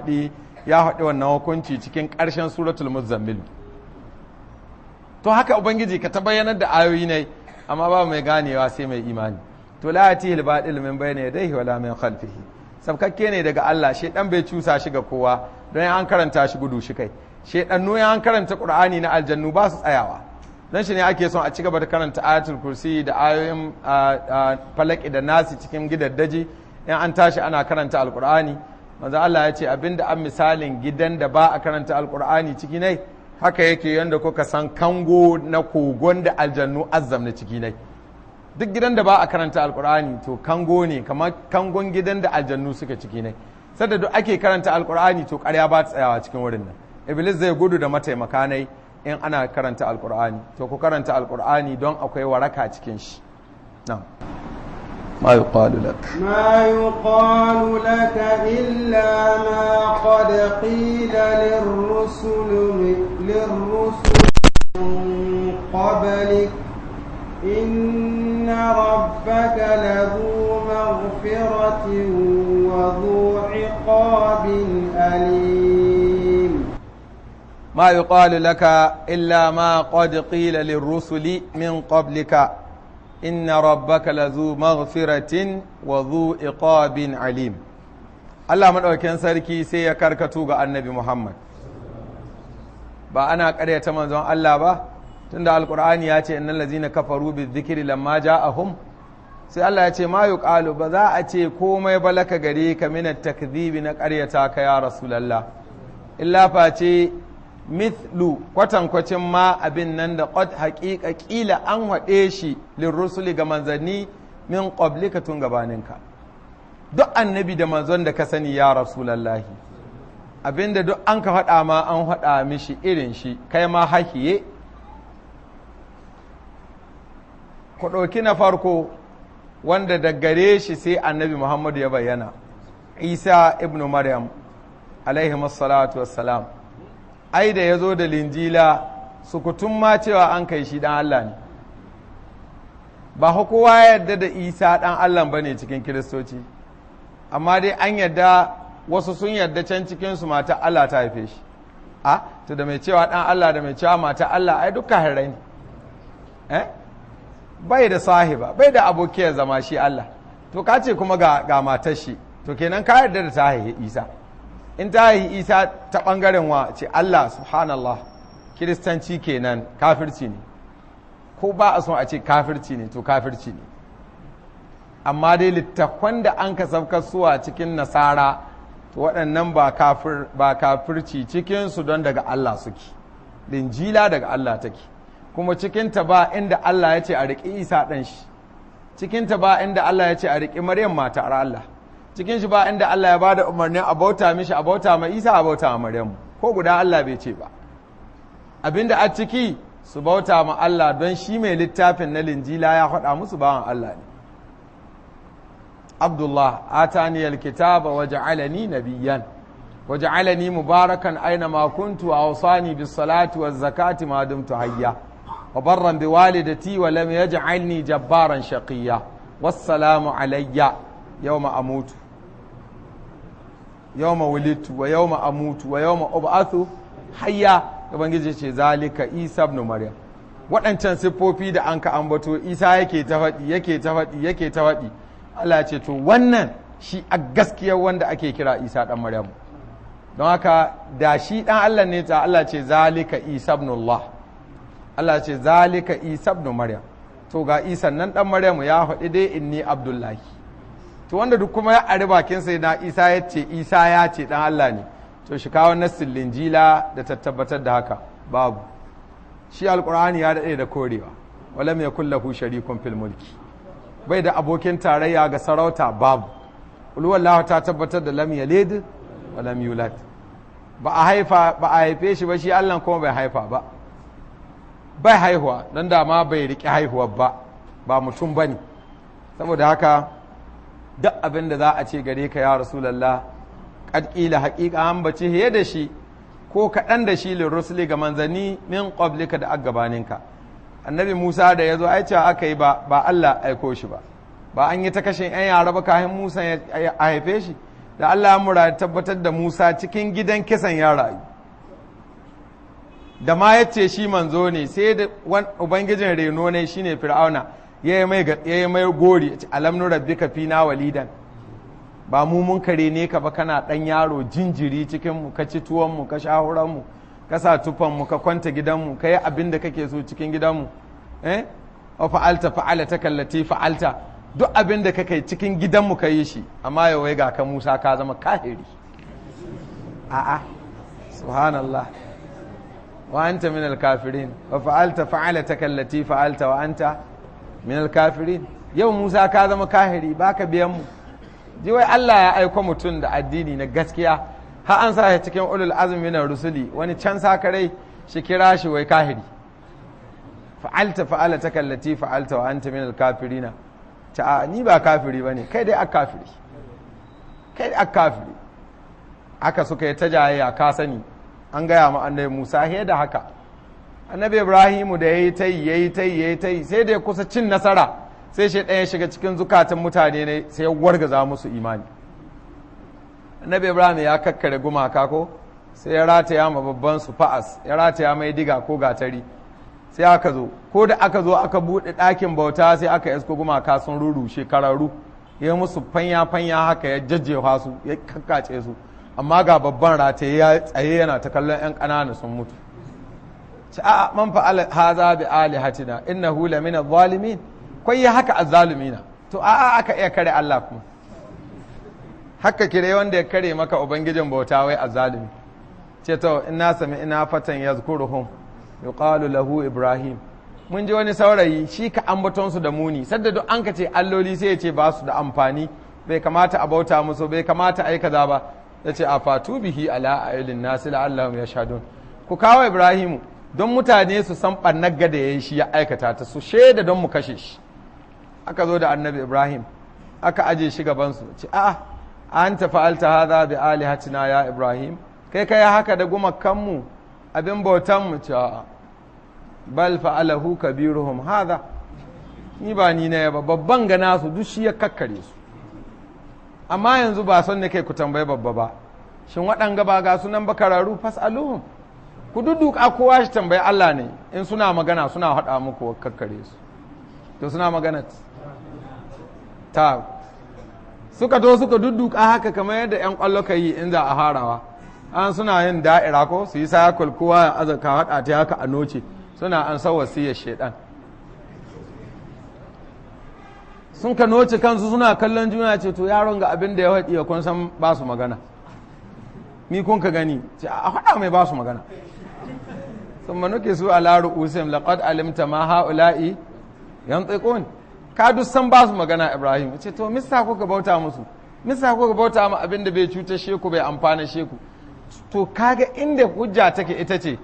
ya faɗi wannan hukunci cikin ƙarshen Suratul Muzammil. To haka Ubangiji ka tabbayanar da ayoyi ne, amma ba mai ganewa sai mai imani. To la yatihi al-batil min bayni yadayhi wala min khalfihi. Sabkakke ne daga Allah, shedan bai cusa shi ga kowa, don an karanta shi gudu shi kai. Shedannu an karanta Qur'ani na aljannu ba su tsayawa. Don shi ne ake son a ci gaba da karanta Ayatul Kursi da ayoyin Falaki da Nasi cikin gidaddaji. In an tashi ana karanta Alqur'ani, manzo Allah ya ce abinda an misalin gidan da ba a karanta Alqur'ani ciki ne, haka yake yanda kuka san kango na kogon da aljannu azzam na ciki ne. Duk gidan da ba a karanta Alkur'ani to kango ne, kamar kangon gidan da aljannu suka ciki ne. Sadda duk ake karanta Alkur'ani, to ƙarya ba ta tsayawa cikin wurin nan, Iblis zai gudu da mataimaka ne in ana karanta Alkur'ani. To ku karanta Alkur'ani don akwai waraka cikin shi. Na'am. ما يقال لك ما يقال لك إلا ما قد قيل للرسل من قبلك. إن ربك لذو مغفرة وذو عقاب أليم. ما يقال لك إلا ما قد قيل للرسل من قبلك، إن ربك لذو مغفرة وذو عقاب عليم. Allah maɗaukin sarki sai ya karkato ga Annabi Muhammad. Ba ana ƙaryata manzon Allah ba, tunda Alƙur'ani ya ce innal ladzina kafaru bizikri lamma ja'ahum. Sai Allah ya ce ma yuqalu, ba za a ce komai ba, laka gare ka, min takdhibi, na ƙaryata ka ya Rasulullah, illa face, mithlu, kwatankwacin, ma, abin nan da, qad, haƙiƙa, ƙila, an haɗe shi, lirrusuli, ga manzanni, min qablika, tun gabaninka. Duk annabi da manzon da ka sani ya Rasulallahi, abinda duk an ka faɗa ma, an faɗa mishi irin shi, kai ma hahiye. Ku ɗauki na farko wanda da gare shi sai Annabi Muhammadu ya bayyana, Isa ibn Maryam alaihi salatu wassalam. Ai da ya zo da Linjila, sukutun ma cewa an kai shi dan Allah ne. Ba kowa ya yarda da Isa dan Allah ba ne cikin Kiristoci, amma dai an yarda, wasu sun yarda can cikinsu mata Allah ta haife shi. A to da mai cewa dan Allah da mai cewa mata Allah, ai duka harrai ne. Eh, bai da sahiba, bai da abokiyar zama shi Allah. To ka ce kuma ga matar shi, to kenan ka yarda da ta haihi Isa. In ta haihi Isa ta bangaren wa ce Allah? Subhanallah, Kiristanci kenan, kafirci ne. Ko ba a son a ce kafirci ne, to kafirci ne. Amma dai littafan da an ka sabkar suwa cikin Nasara, to waɗannan ba kafirci cikinsu, don daga Allah suke. Linjila daga Allah take, kuma cikinta ba inda Allah ya ce a riƙi Isa ɗan shi, cikinta ba inda Allah ya ce a riƙi Maryam matar Allah, cikin shi ba inda Allah ya ba da umarnin a bauta mishi, a bauta ma Isa, a bauta ma Maryam. Ko guda Allah bai ce ba. Abinda a ciki, su bauta ma Allah, don shi mai littafin na Linjila ya faɗa musu bawan Allah ne. Abdullah, atani alkitaba wa ja'alani nabiyyan wa ja'alani mubarakan aina ma kuntu wa awsani bis salati waz zakati ma dumtu hayya wa barran bi walidati wa lam yaj'alni jabbaran shaqiyya, wassalamu alayya yawma amutu, yawma wulidtu wa yawma amutu wa yawma ub'athu hayya. Ubangiji ce zalika Isa ibn Maryam. Waɗancan siffofi da an ka ambato, Isa yake ta faɗi, yake ta faɗi, yake ta faɗi. Allah ce to wannan shi a gaskiyar wanda ake kira Isa ɗan Maryam. Don haka da shi ɗan Allah ne, ta Allah ce zalika Isa ibnullah, Allah ce zalika Isa ibn Maryam. To ga Isa nan ɗan Maryamu ya faɗi dai inni Abdullahi. To wanda duk kuma ya ari bakin sai na Isa ya ce Isa ya ce ɗan Allah ne, to shi kawo nassin linjila da ta tabbatar da haka, babu. Shi alƙur'ani ya daɗe da korewa, walam yakul lahu sharikun fil mulki, bai da abokin tarayya ga sarauta, babu. Ulwallahu ta tabbatar da lam yalid wa lam yulad, ba a haifa, ba a haife shi ba, shi Allah kuma bai haifa ba, bai haihuwa, don da ma bai riƙe haihuwa ba, ba mutum bane. Saboda haka duk abin da za a ce gare ka ya Rasulullah, qad qila, haqiqa an bace hiye da shi ko kaɗan da shi, lirrusuli, ga manzanni, min qablika, da aggabaninka. Annabi Musa da ya zo, ai cewa aka yi ba Allah aiko shi ba. Ba an yi ta kashin 'yan yara ba kayan Musa ya haife shi? Da Allah ya mura tabbatar da Musa cikin gidan kisan ya rayu, da ma ya ce shi manzo ne, sai da ubangijin reno ne, shine Fir'auna, ya yi mai gori, ya ce alam nurabbika fina walidan, ba mu mun kare ne ka ba, kana dan yaro jinjiri cikin mu, ka ci tuwon mu, ka sha huran mu, ka sa tufan mu, ka kwanta gidan mu, ka yi abin da kake so cikin gidan mu, eh, wa fa'alta fa'alata kallati fa'alta, duk abin da kake cikin gidan mu ka yi shi, amma yau wai ga ka Musa ka zama kahiri. A'a, subhanallah, wa anta min al-kafirin, wa fa'alta fa'alata kallati fa'alta wa anta min al-kafirin. Yau Musa ka zama kahiri, baka biyan mu. Ji wai Allah ya aiko mutum da addini na gaskiya, har an sa shi cikin ulul azmi na rusuli, wani can sakarai shi kira shi wai kahiri. Fa'alta fa'alata kallati fa'alta wa anta min al-kafirina. Ta ni ba kafiri bane, kai dai akafiri, kai dai akafiri. Haka suka yi ta jayayya, ka sani an gaya ma annabi Musa he da haka. Annabi Ibrahimu da yayi tayi yayi tayi yayi tayi, sai da ya kusa cin nasara, sai shi ɗaya shiga cikin zukatan mutane ne, sai ya wargaza musu imani. Annabi Ibrahim ya kakkare gumaka ko, sai ya rataya ma babban su fa'as, ya rataya mai diga ko gatari. Sai aka zo, ko da aka zo aka buɗe ɗakin bauta, sai aka isko gumaka sun rurrushe kararu, ya musu fanya-fanya haka, ya jajjefa su, ya kakkace su, amma ga babban rataye ya tsaye yana ta kallon 'yan ƙanana sun mutu. Ci a man fa'ala haza bi alihatina innahu lamina zalimin, kwai ya haka azzalumina. To a'a, aka iya kare Allah kuma haka kire wanda ya kare maka ubangijin bauta wai azzalumi. Ce to inna sami ina fatan yazkuruhum yuqalu lahu Ibrahim, mun ji wani saurayi shi ka ambaton su da muni, sadda duk an ka ce alloli sai ya ce ba su da amfani, bai kamata a bauta musu, bai kamata a yi kaza ba. Ya ce a fatu bihi ala ayyulin nasi la'allahum yashhadun, ku kawo Ibrahimu don mutane su san ɓannar gada ya yi shi ya aikata ta, su shaida don mu kashe shi. Aka zo da annabi Ibrahim, aka aje shi gabansu. Ce a'a, an ta fa'alta hadha bi alihatina ya Ibrahim, kai kai haka da gumakanmu, abin bautanmu? Ce a'a, bal fa'alahu kabiruhum hadha, ni ba ni na ba, babban gana su duk shi ya kakkare su. Amma yanzu ba son ne kai ku tambayi babba ba, shin waɗanga ba ga sunan bakararu, fas'aluhum, ku duduka kowa shi tambayi Allah ne, in suna magana suna haɗa muku kakkare su. To suna magana ta suka to suka dudduka haka kamar yadda 'yan kwallo ka yi in za a harawa, an suna yin da'ira ko su yi sayakul, kowa ya azaka haɗa ta haka a noce, suna an san wasiyar shaidan. Sun ka noce kansu suna kallon juna, ce to yaron ga abin da ya haɗi ya kun san ba su magana, ni kun ka gani, ce a haɗa mai ba su magana. Sun manuke su ala ru'usim laqad alimta ma ha'ula'i yantiqun, ka duk san ba su magana Ibrahim. Ce to misa kuka bauta musu, misa kuka bauta mu abin da bai cutar sheku bai amfana sheku. To kaga inda hujja take ita ce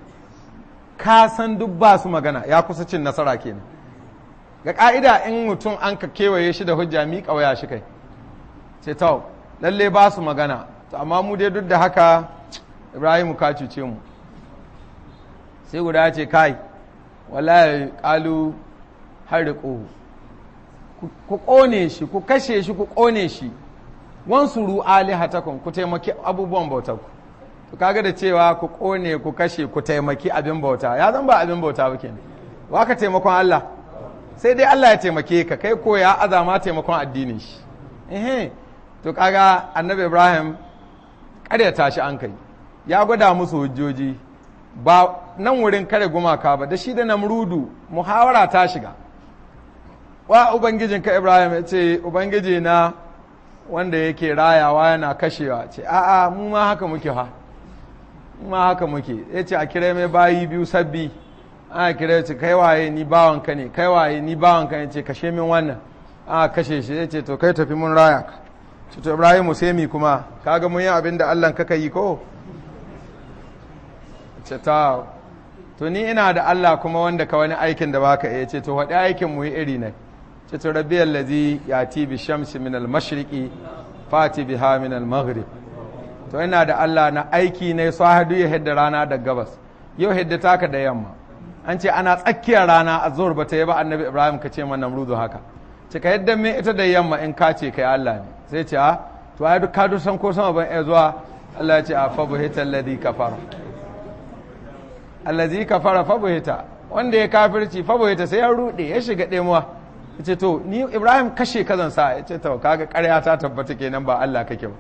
ka san duk ba su magana, ya kusa cin nasara kenan. Ga ka'ida in mutum an ka kewaye shi da hujja, miƙa waya shi kai, ce to lalle ba su magana, to amma mu dai duk da haka Ibrahim ka cuce mu. Sai guda ce kai wallahi, qalu harriquhu, ku kone shi, ku kashe shi, ku kone shi, wansuru alihatakum, ku taimaki abubuwan bautar ku. To kaga da cewa ku kone, ku kashe, ku taimaki abin bauta, ya zan ba abin bauta ba kenan. Wa ka taimakon Allah? Sai dai Allah ya taimake ka, kai ko ya azama taimakon addinin shi. Eh, to kaga annabi Ibrahim ƙaryata shi an kai. Ya gwada musu hujjoji ba nan wurin kare gumaka ba, da shi da Namrudu muhawara ta shiga. Wa ubangijinka Ibrahim? Ya ce ubangiji na wanda yake rayawa yana kashewa. Ce a'a, mu ma haka muke ha, mu ma haka muke. Ya ce a kira mai bayi biyu sabbi. Ana kira, ce kai waye? Ni bawanka ne. Kai waye? Ni bawanka ne. Ce kashe min wannan. Ana kashe shi. Ya ce to kai tafi, mun raya ka. Ce to Ibrahim, sai mi kuma? Kaga mun yi abin da Allah kaka yi ko? Ce ta to ni ina da Allah kuma wanda ka wani aikin da baka iya. Ce to waɗi aikin mu yi iri ne. Ce to rabbi allazi yati bi shamsi min al mashriqi fati biha min al maghrib. To ina da Allah na aiki ne sahadu ya hidda rana da gabas, yau hidda taka da yamma. An ce ana tsakiyar rana, a zuwar bata yi ba, annabi Ibrahim ka ce man Namrudu haka. Ce ka yadda me ita da yamma in ka ce kai Allah ne. Sai ce a to ai duk ka san ko sama ban iya zuwa. Allah ya ce a fa buhita alladhi kafara, allazi kafara fa buhita, wanda ya kafirci fa buhita, sai ya rude ya shiga demuwa. Ya ce to ni Ibrahim kashe kazan sa. Ya ce to kaga ƙarya ta tabbata kenan, ba Allah kake ba.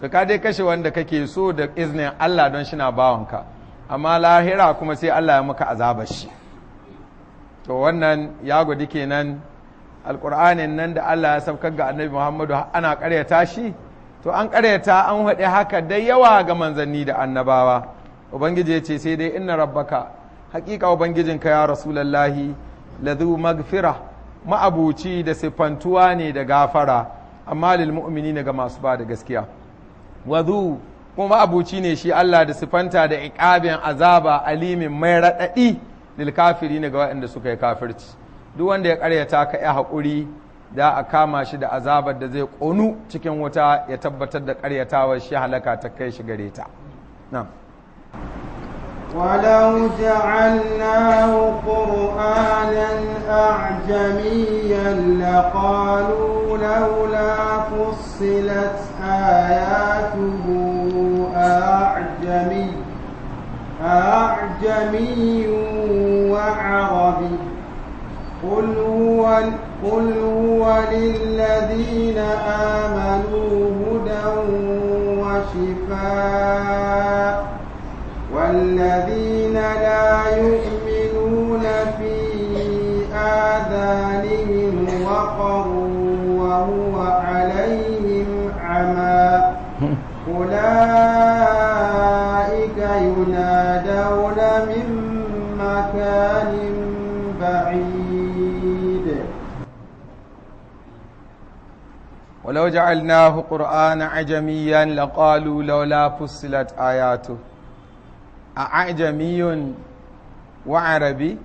To ka dai kashe wanda kake so da iznin Allah don shi na bawanka, amma lahira kuma sai Allah ya maka azabar shi. To wannan ya gwadi kenan alƙur'anin nan da Allah ya saukar ga annabi Muhammadu ana ƙaryata shi. To an ƙaryata, an haɗe haka da yawa ga manzanni da annabawa. Ubangiji ya ce sai dai inna rabbaka, haƙiƙa ubangijinka ya rasulallahi, ladhu magfira, ma'abuci da siffantuwa ne da gafara, amma lil mu'minina, ga masu ba da gaskiya. Wadhu, kuma ma'abuci ne shi Allah da siffanta da iqabin, azaba, alimin, mai raɗaɗi, lil kafirin, ga waɗanda suka yi kafirci. Duk wanda ya ƙaryata ka, ya haƙuri da a kama shi da azabar da zai ƙonu cikin wuta, ya tabbatar da ƙaryatawar shi halaka ta kai shi gare ta. Na'am. ولو جعلناه قرآنا أعجميا لقالوا لولا فصلت آياته أأعجمي وعربي. قل هو للذين آمنوا هدى وشفاء، والذين لا يؤمنون في آذانهم وقر وهو عليهم عمى، أولئك ينادون من مكان بعيد. ولو جعلناه قرآنا عجميا لقالوا لولا فصلت آياته أعجمي وعربي.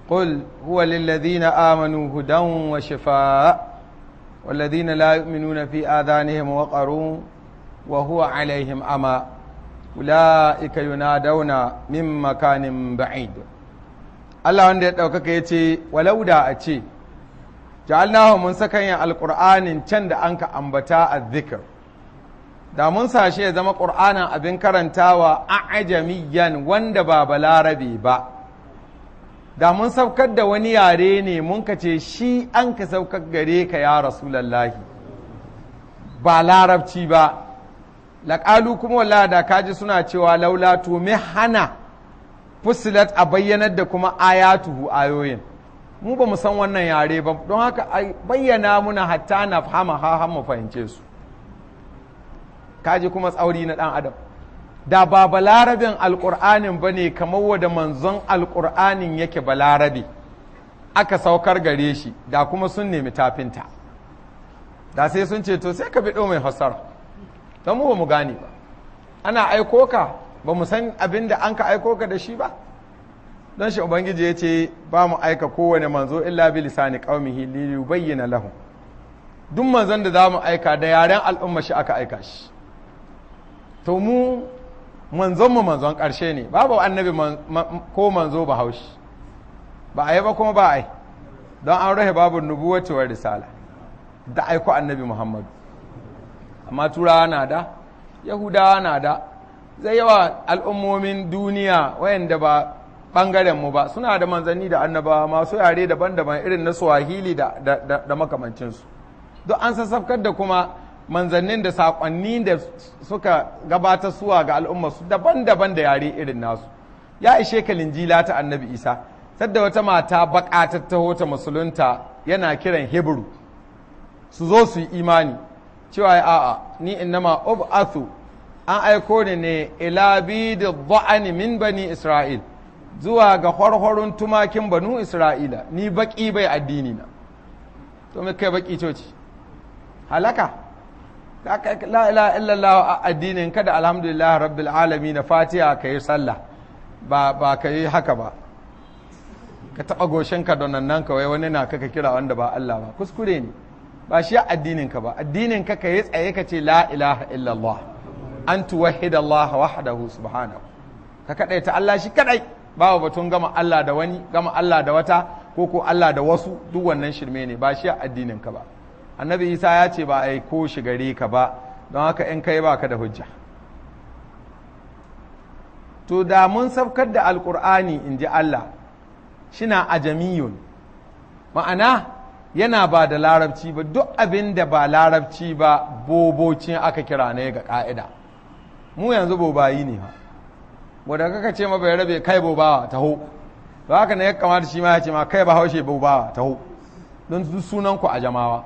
قل هو للذين آمنوا هدى وشفاء، والذين لا يؤمنون في آذانهم وقر وهو عليهم عمى، أولئك ينادون من مكان بعيد. Allah wanda ya ɗaukaka ya ce walau da a ce ja'alnahu, mun sakanya alƙur'anin can da an ka ambata a zikir, da mun sashe ya zama ƙur'anin abin karantawa a'ajamiyyan, wanda ba balarabe ba, da mun saukar da wani yare ne, mun ka ce shi an ka saukar gare ka ya rasulallahi, ba larabci ba, laƙalu, kuma wala da kaji suna cewa laula, to me hana fusilat, a bayyanar da kuma ayatuhu, ayoyin? Mu ba mu san wannan yare ba, don haka a bayyana muna hatta na fahama ha mu fahimce su. Kaji kuma tsauri na ɗan adam. Da ba balarabin alƙur'anin ba ne, kamar wada manzon alƙur'anin yake balarabe aka saukar gare shi, da kuma sun nemi tafinta, da sai sun ce to sai ka biɗo mai fassara, don mu ba mu gane ba. Ana aiko ka, ba mu san abin da an ka aiko ka da shi ba. Don shi ubangiji ya ce ba mu aika kowane manzo illa bi lisani qaumihi li yubayyana lahum. Duk manzon da za mu aika, da yaren al'umma shi aka aika shi. To mu manzon mu manzon ƙarshe ne. Babu annabi ko manzo ba haushi ba a yi ba, kuma ba a yi, don an rahe babu nubuwati wa risala da aiko annabi Muhammadu. Amma turawa na da, yahudawa na da, zai yawa al'ummomin duniya wayanda ba ɓangaren mu ba suna da manzanni da annabawa masu yare daban-daban, irin na Swahili da, da, da, da makamancinsu. Duk an sassafkar da kuma Manzannin da saƙonni da suka gabata suwa ga al'umma su daban-daban da yare irin nasu. Ya ishe ka Linjila ta Annabi Isa, sadda wata mata baƙa ta taho ta musulunta, yana kiran Hebru su zo su yi imani, cewa a'a, ni innama ub'athu, an aiko ni ne, ila bidi dha'ani min bani Isra'il, zuwa ga horhorin tumakin banu Isra'ila, ni baki bai addini na. To me kai baki coci halaka? La ilaha illallah a addinin kada, alhamdulillah rabbil alamin, Fatiha, kai sallah, ba ka yi haka ba, ka taɓa goshinka don nan kawai wani na kaka kira wanda ba Allah ba. Kuskure ne, ba shi addinin ka ba. Addinin ka yi tsaye ka ce la ilaha illallah, an tuwahhida Allah wahdahu subhanahu, ka kadaita Allah shi kadai. Babu batun gama Allah da wani, gama Allah da wata, ko Allah da wasu, duk wannan shirme ne, ba shi addinin ka ba. Annabi Isa ya ce ba a yi ko shi gare ka ba, don haka in kai ba ka da hujja. To da mun saukar da Alkur'ani, in ji Allah, shina ajamiyun, ma'ana yana ba da larabci ba. Duk abin da ba larabci ba bobocin aka kira ne ga ka'ida. Mu yanzu bobayi ne ha, wadda kaka ce ma bai rabe, kai bobawa taho, to haka ne ya kamata shi ma ya ce ma kai ba haushe bobawa taho, don sunan ku a jamawa.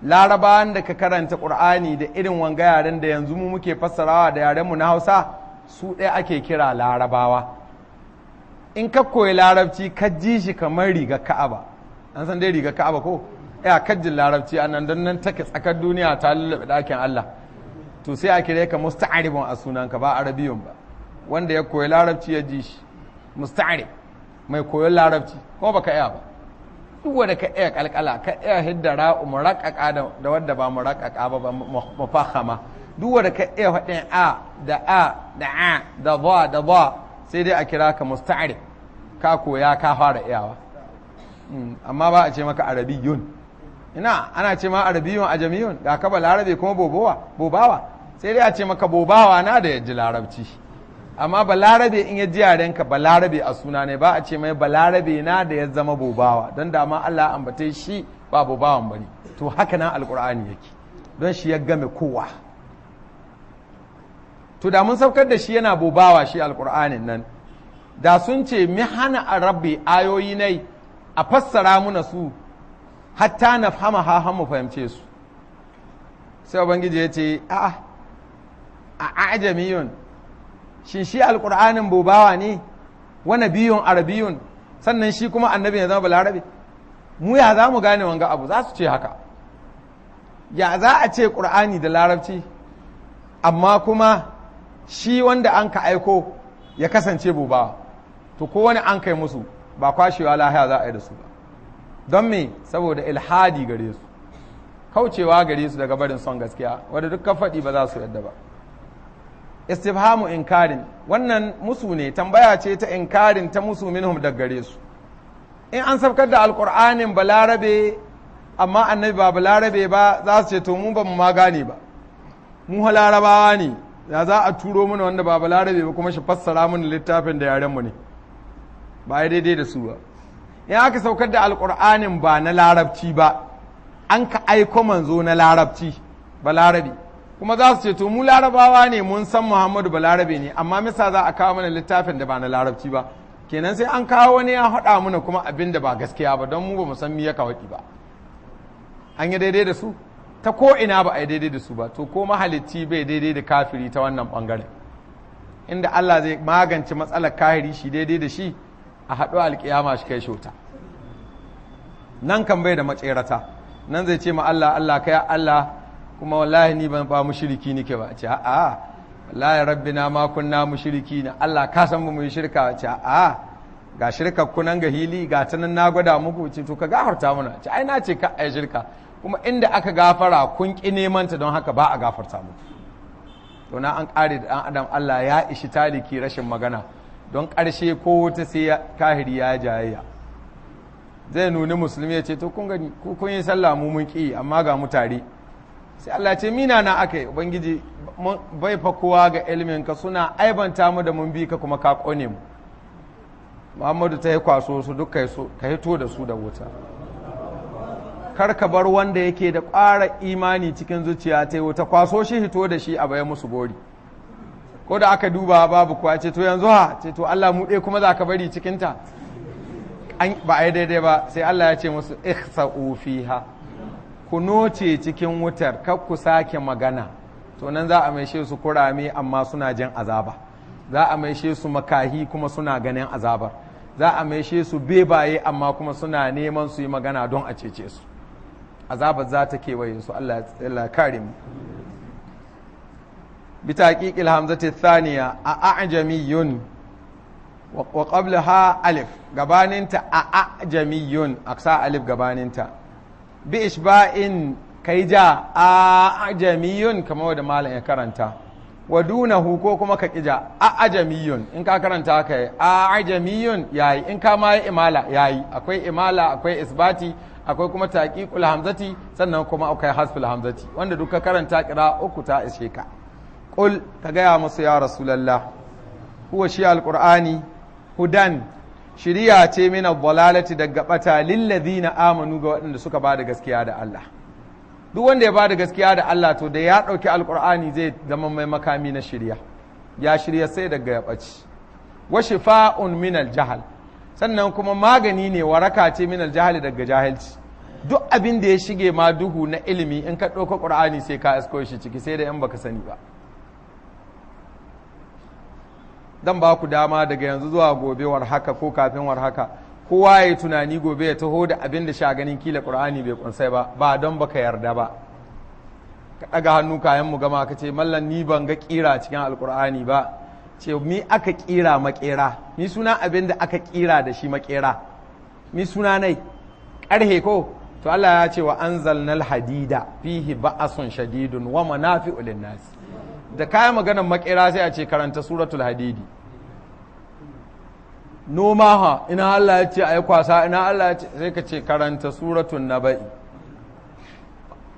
Larabawan da ka karanta Ƙur'ani da irin wanga yaren da yanzu mu muke fassarawa da yarenmu na Hausa, su ɗaya ake kira Larabawa. In ka koyi larabci ka ji shi kamar riga Ka'aba, an san dai riga Ka'aba ko ya kajin larabci a nan, don nan take tsakar duniya ta lullube ɗakin Allah, to sai a kire ka musta'aribun a sunanka, ba arabiyun ba. Wanda ya koyi larabci ya ji shi musta'arib, mai koyon larabci, kuma baka iya ba. Duk wanda ka iya kalkala, ka iya hidda ra'u muraƙaƙa da wanda ba muraƙaƙa ba, mufahama, duk wanda ka iya faɗin a da a da a da ba da ba, sai dai a kira ka musta'arib, ka koya, ka fara iyawa. Amma ba a ce maka arabiyun. Ina ana ce ma arabiyun ajamiyun? Ga ka ba larabe kuma bobowa bobawa. Sai dai a ce maka bobawa na da yaji larabci. Amma balarabe in ya ji yarenka, balarabe a suna ne, ba a ce mai balarabe na da ya zama bobawa, don da ma Allah ambate shi ba bobawan bane. To haka nan Alkur'ani yake, don shi ya game kowa. To da mun saukar da shi yana bobawa shi Alkur'anin nan, da sun ce mi hana a rabbi ayoyi nai a fassara muna su, hatta na fahama ha mu fahimce su. Sai Ubangiji ya ce a'a, a ajamiyun, shin shi Alƙur'anin bobawa ne? Wani biyun arabiyun, sannan shi kuma annabi ya zama balarabe, mu ya za mu gane wanga abu? Za su ce haka, ya za a ce Ƙur'ani da larabci amma kuma shi wanda an ka aiko ya kasance bobawa? To ko wani an kai musu, ba kwashewa lahiya za a yi da su ba. Don me? Saboda ilhadi gare su, kaucewa gare su daga barin son gaskiya, wadda duk ka faɗi ba za su yadda ba. Istifhamu inkarin, wannan musu ne, tambaya ce ta inkarin, ta musu, minhum, daga gare su. In an saukar da Alkur'anin balarabe amma annabi ba balarabe ba, za su ce to mu ba mu ma gane ba, mu larabawa ne, ya za a turo mana wanda ba balarabe ba kuma shi fassara mana littafin da yaren mu ne? Ba ya daidai da su ba. In aka saukar da Alkur'anin ba na larabci ba, an ka aiko manzo na larabci balarabe kuma, za su ce to mu larabawa ne, mun san Muhammadu balarabe ne, amma misa za a kawo mana littafin da ba na larabci ba? Kenan sai an kawo wani ya haɗa mana kuma abin da ba gaskiya ba, don mu ba mu san me ya kawaɗi ba. An yi daidai da su? Ta ko ina ba a yi daidai da su ba. To ko mahalicci bai daidai da kafiri ta wannan bangaren. Inda Allah zai magance matsalar kahiri shi daidai da shi, a haɗu alƙiyama shi kai shota, nan kan bai da matsirata. Nan zai ce ma Allah, Allah kai Allah, kuma wallahi ni ban ba mushriki nike ba. Ce a'a, wallahi rabbina ma kunna mushriki na, Allah ka san mu yi shirka. Ce a'a, ga shirkar kunan ga hili, ga ta nan na gwada muku. Ce to ka gafarta mana. Ce ai na ce ka ai shirka, kuma inda aka gafara kun ki neman ta, don haka ba a gafarta muku. To na an kare da dan adam. Allah ya ishi taliki rashin magana, don ƙarshe ko wata sai kahiri ya jayayya, zai nuni musulmi ya ce to kun gani, ku kun yi sallah, mu mun ki, amma ga mu tare. Sai Allah ce mina na aka yi, Ubangiji, bai fa kowa ga ilimin ka, suna aibanta mu da mun bi ka kuma ka kone mu. Muhammadu ta yi kwaso su duk, ka hito da su da wuta. Kar ka bar wanda yake da ƙwara imani cikin zuciya ta wuta, kwaso shi hito da shi a bayan musu gori. Ko da aka duba babu kuwa, ce to yanzu ha, ce to Allah mu ɗaya kuma za ka bari cikinta, ba a yi daidai ba. Sai Allah ya ce musu ihsa'u fiha, ku noce cikin wutar, kar ku sake magana. To nan za a maishe su kurame amma suna jin azaba, za a maishe su makahi kuma suna ganin azabar, za a maishe su bebaye amma kuma suna neman su yi magana don a cece su. Azabar za ta kewaye su. Allah ya kare mu. Bi taqiqil hamzati thaniya a a'jamiyun wa qablaha alif, gabaninta a a'jamiyun, aksa alif gabaninta. Bi ishba'in kai ja a ajamiyun kamar wadda malam ya karanta, wa dunahu ko kuma ka kija a ajamiyun. In ka karanta ka yi a ajamiyun yayi, in ka ma yi imala yayi. Akwai imala, akwai isbati, akwai kuma taqiqul hamzati, sannan kuma akwai hasful hamzati. Wanda duka karanta kira uku ta ishe ka. Qul, ka gaya musu ya rasulullah, huwa shi alqur'ani hudan, shiriya ce, min ad-dalalati, daga bata, lil ladina amanu, ga waɗanda suka bada gaskiya da Allah. Duk wanda ya ba da gaskiya da Allah, to da ya ɗauki alƙur'ani zai zama mai makami na shirya, ya shirya sai daga ya ɓaci. Wa shifa'un min jahal, sannan kuma magani ne, waraka ce, min jahali, daga jahilci. Duk abin da ya shige ma duhu na ilimi, in ka ɗauka ƙur'ani sai ka isko shi ciki, sai da in baka sani ba. Dan ba ku dama daga yanzu zuwa gobe war haka ko kafin war haka, kowa ya yi tunani, gobe ya taho da abin da sha ganin kila ƙur'ani bai kunsai ba. Ba don baka yarda ba, ka ɗaga hannu kayan mu gama ka ce, "Mallan, ni ban ga ƙira cikin alƙur'ani ba." Ce mi aka ƙira maƙera? Mi suna abin da aka ƙira da shi maƙera? Mi suna nai? Ƙarhe ko? To Allah ya ce wa anzalnal hadida fihi ba'asun shadidun wa manafi'u lin-nas. Da kayan maganar maƙera sai a ce karanta suratul hadidi. Noma ha, ina Allah ya ce a yi kwasa? Ina Allah ya ce? Sai ka ce karanta suratun naba'i,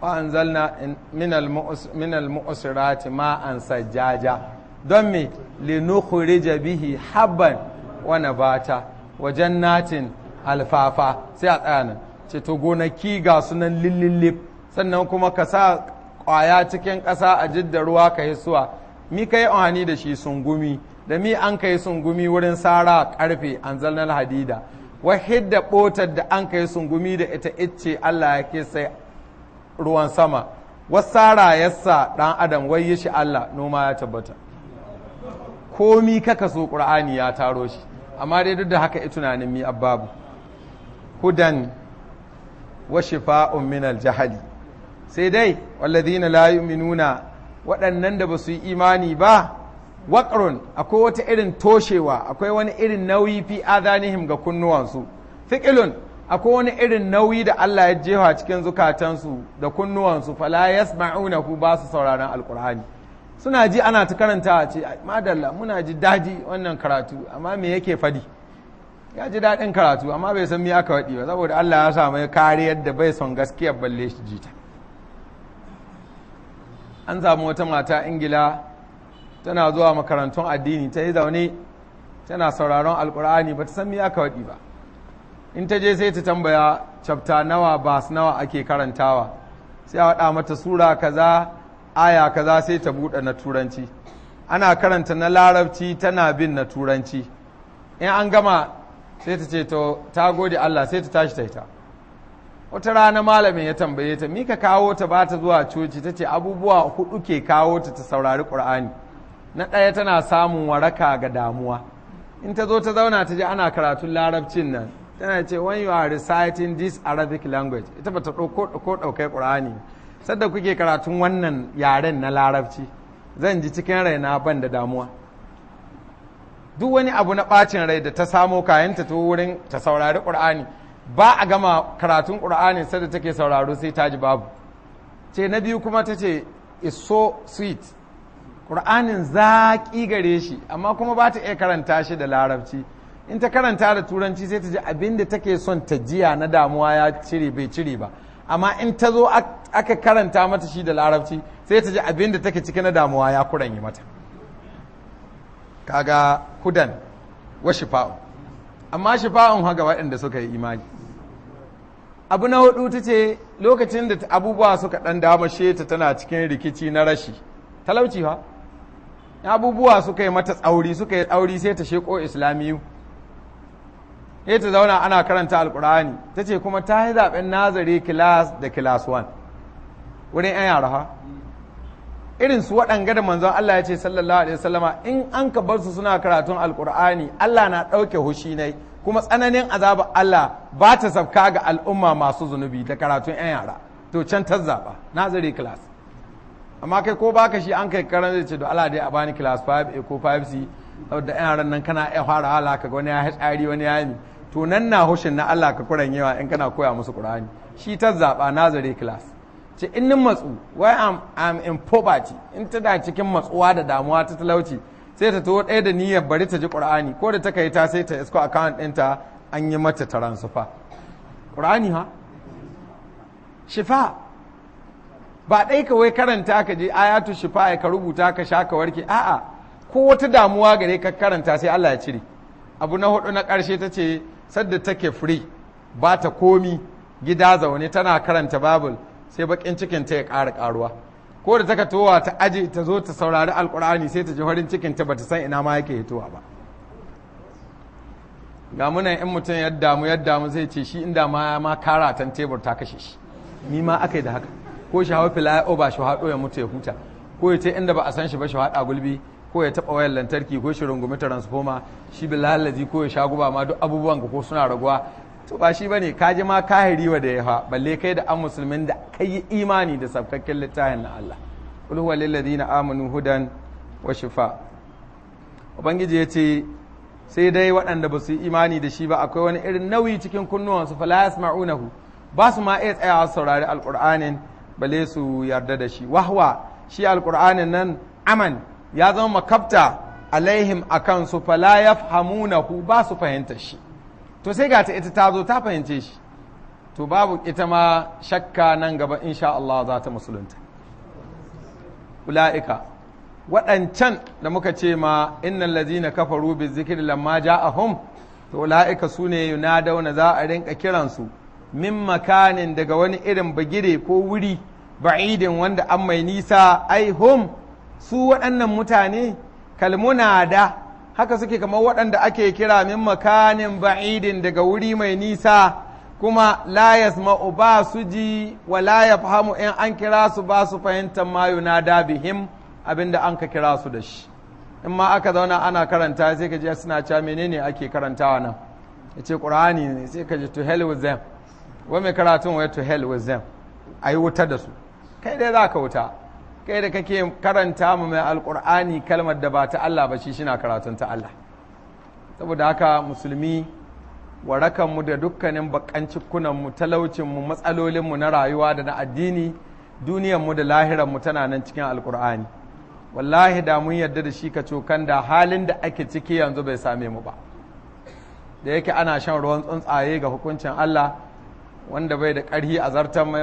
wa anzalna min al-mu'sirati ma'an sajjaja. Don me? Linukhrija bihi habban wa nabata wa jannatin alfafa. Sai a tsaya nan, ce to gonaki ga sunan lillillif, sannan kuma ka sa kwaya cikin ƙasa a jidda ruwa ka hisuwa. Mi ka yi amfani da shi? Sungumi. Da mi an kai sungumi wurin sara? Karfe. An zalnar hadida wahidda botar da an kai sungumi da ita icce, Allah ya ke sai ruwan sama wasara yassa dan adam wai yi shi Allah noma ya tabbata. Komi kaka so qur'ani ya taro shi. Amma dai duk da haka i tunanin mi ababu. Hudan wa shifa'un min al-jahali. Sai dai walladhina la yu'minuna, waɗannan da ba su yi imani ba, waƙarun, akwai wata irin toshewa, akwai wani irin nauyi, fi adanihim, ga kunnuwansu. Fiƙilun, akwai wani irin nauyi da Allah ya jefa cikin zukatansu da kunnuwansu. Fala yasma'unahu, ba su sauraron alqur'ani. Suna ji ana ta karanta, ce madalla, muna ji daji wannan karatu, amma me yake fadi? Ya ji daɗin karatu amma bai san me aka waɗi ba, saboda Allah ya sa mai kariyar da bai son gaskiyar balle shi jita. An samu wata mata Ingila tana zuwa makarantun addini, ta yi zaune tana sauraron alkur'ani, ba ta san me aka waɗi ba. In ta je sai ta tambaya chapter nawa, verse nawa ake karantawa. Sai a waɗa mata sura kaza, aya kaza. Sai ta buɗe na turanci, ana karanta na larabci tana bin na turanci. In an gama sai ta ce to ta gode Allah, sai ta tashi ta ita. Wata rana malamin ya tambaye ta mika kawo ta ba ta zuwa coci. Ta ce abubuwa hudu ke kawo ta ta saurari ƙur'ani. Na ɗaya, tana samun waraka ga damuwa in ta zo ta zauna ta ji ana karatun larabcin nan. Tana ce, "When you are reciting this Arabic language," ita ba ta ko ɗaukai ƙur'ani, "sadda kuke karatun wannan yaren na larabci, zan ji cikin raina ban da damuwa." Duk wani abu na ɓacin rai da ta samo kayanta ta wurin ta saurari ƙur'ani, ba a gama karatun ƙur'ani sadda take sauraro sai ta ji babu. Ce na biyu kuma ta ce is so sweet, ƙur'anin zaƙi gare shi, amma kuma ba ta iya karanta shi da larabci. In ta karanta da turanci sai ta ji abin da take son ta jiya na damuwa ya cire, bai cire ba. Amma in ta zo aka karanta mata shi da larabci, sai ta ji abin da take ciki na damuwa ya kuranye mata. Kaga hudan wa shifa'un, amma shifa'un haga waɗanda suka yi imani. Abu na hudu ta ce lokacin da abubuwa suka ɗan damashe ta, tana cikin rikici na rashi, talauci fa, abubuwa suka yi mata tsauri, suka yi tsauri, sai ta sheko islamiyu, sai ta zauna ana karanta alkur'ani. Ta ce kuma ta yi zaben nursery class da class 1 wurin 'yan yara ha, irin su waɗanga da manzon Allah ya ce sallallahu alaihi wasallama in an ka bar su suna karatun alkur'ani, Allah na ɗauke hushi ne, kuma tsananin azaba Allah ba ta sabka ga al'umma masu zunubi da karatun 'yan yara. To can ta zaɓa nursery class. Amma kai ko baka shi an kai karan zai ce, "Do Allah dai a bani class 5A ko 5C," saboda 'yan yaran nan kana iya fara hala ka ga wani ya tsari, wani ya yi. To nan na hushin na Allah ka kuran yawa in kana koya musu Qur'ani. Shi ta zaɓa nursery class. Ce in nin matsu, why I'm in poverty, in tana cikin matsuwa da damuwa ta talauci, sai ta taho ɗaya da niyyar bari ta ji Qur'ani. Ko da ta kai ta, sai ta isko account ɗinta an yi mata transfer. Qur'ani ha shifa, ba ɗai ka wai karanta ka je ayatu shifa ka rubuta ka sha ka warke. A'a, ko wata damuwa gare ka karanta, sai Allah ya cire. Abu na hudu na ƙarshe, ta ce sadda take free, ba ta komi, gida zaune, tana karanta Bible, sai bakin cikin ta ya ƙara ƙaruwa. Ko da taka towa ta aje ta zo ta saurari Alƙur'ani, sai ta ji farin cikin ta bata san ina ma yake hitowa ba. Ga munan in mutum ya damu ya damu, sai ce shi inda ma karatan tebur ta kashe shi, ni ma aka yi da haka, ko shi hawa fila ba shi haɗo ya mutu ya huta, ko ya ce inda ba a san shi ba shi haɗa gulbi, ko ya taɓa wayar lantarki, ko shi rungumi transformer, shi billahi, ko ya sha guba ma, duk abubuwan ka ko suna raguwa. To ba shi bane, ka ji ma kahiri wa da ya, balle kai da an musulmin da kai yi imani da sabkakken littafin na Allah. Qul huwa lil ladina amanu hudan wa shifa. Ubangiji ya ce sai dai waɗanda ba su yi imani da shi ba, akwai wani irin nauyi cikin kunnuwansu, fala yasma'unahu, ba su ma iya tsayawa saurari Alƙur'anin bale su yarda da shi. Wahwa, shi Alƙur'anin nan, aman, ya zama makabta, alaihim, akan su, fala yafhamunahu, ba su fahimta shi. To sai ga ta ita ta zo ta fahimce shi. To babu ita ma shakka nan gaba insha Allah za ta musulunta. Ula'ika, waɗancan da muka ce ma innal ladzina kafaru bi zikri lamma ja'ahum, to ula'ika sune yunadawna, za a rinka kiransu, min makanin, daga wani irin bagire ko wuri, ba'idin, wanda an mai nisa. Ai hum, su waɗannan mutane, kalmunada, haka suke kamar waɗanda ake kira, min makanin ba'idin, daga wuri mai nisa, kuma la yasma'u, ba su ji, wa la yafhamu, in an kira su ba su fahimtar ma yunada bihim, abinda an ka kira su da shi. In ma aka zauna ana karanta, sai ka ji suna cewa, "Menene ake karantawa nan?" Ya ce, "Ƙur'ani ne." Sai ka ji, "To hell with them." Wai mai karatun wai, "To hell with them," a yi wuta da su. Kai dai za ka wuta, kai da kake karanta mu mai Alƙur'ani kalmar da ba ta Allah ba, shi shina karatun ta Allah. Saboda haka musulmi, warakanmu da dukkanin bakan cikunanmu, talaucinmu, matsalolinmu na rayuwa da na addini, duniyarmu da lahiranmu, tana nan cikin Alƙur'ani. Wallahi da mun yarda da shi ka cokan, da halin da ake ciki yanzu bai same mu ba. Da yake ana shan ruwan tsuntsaye ga hukuncin Allah, wanda bai da ƙarhi a zartan mai.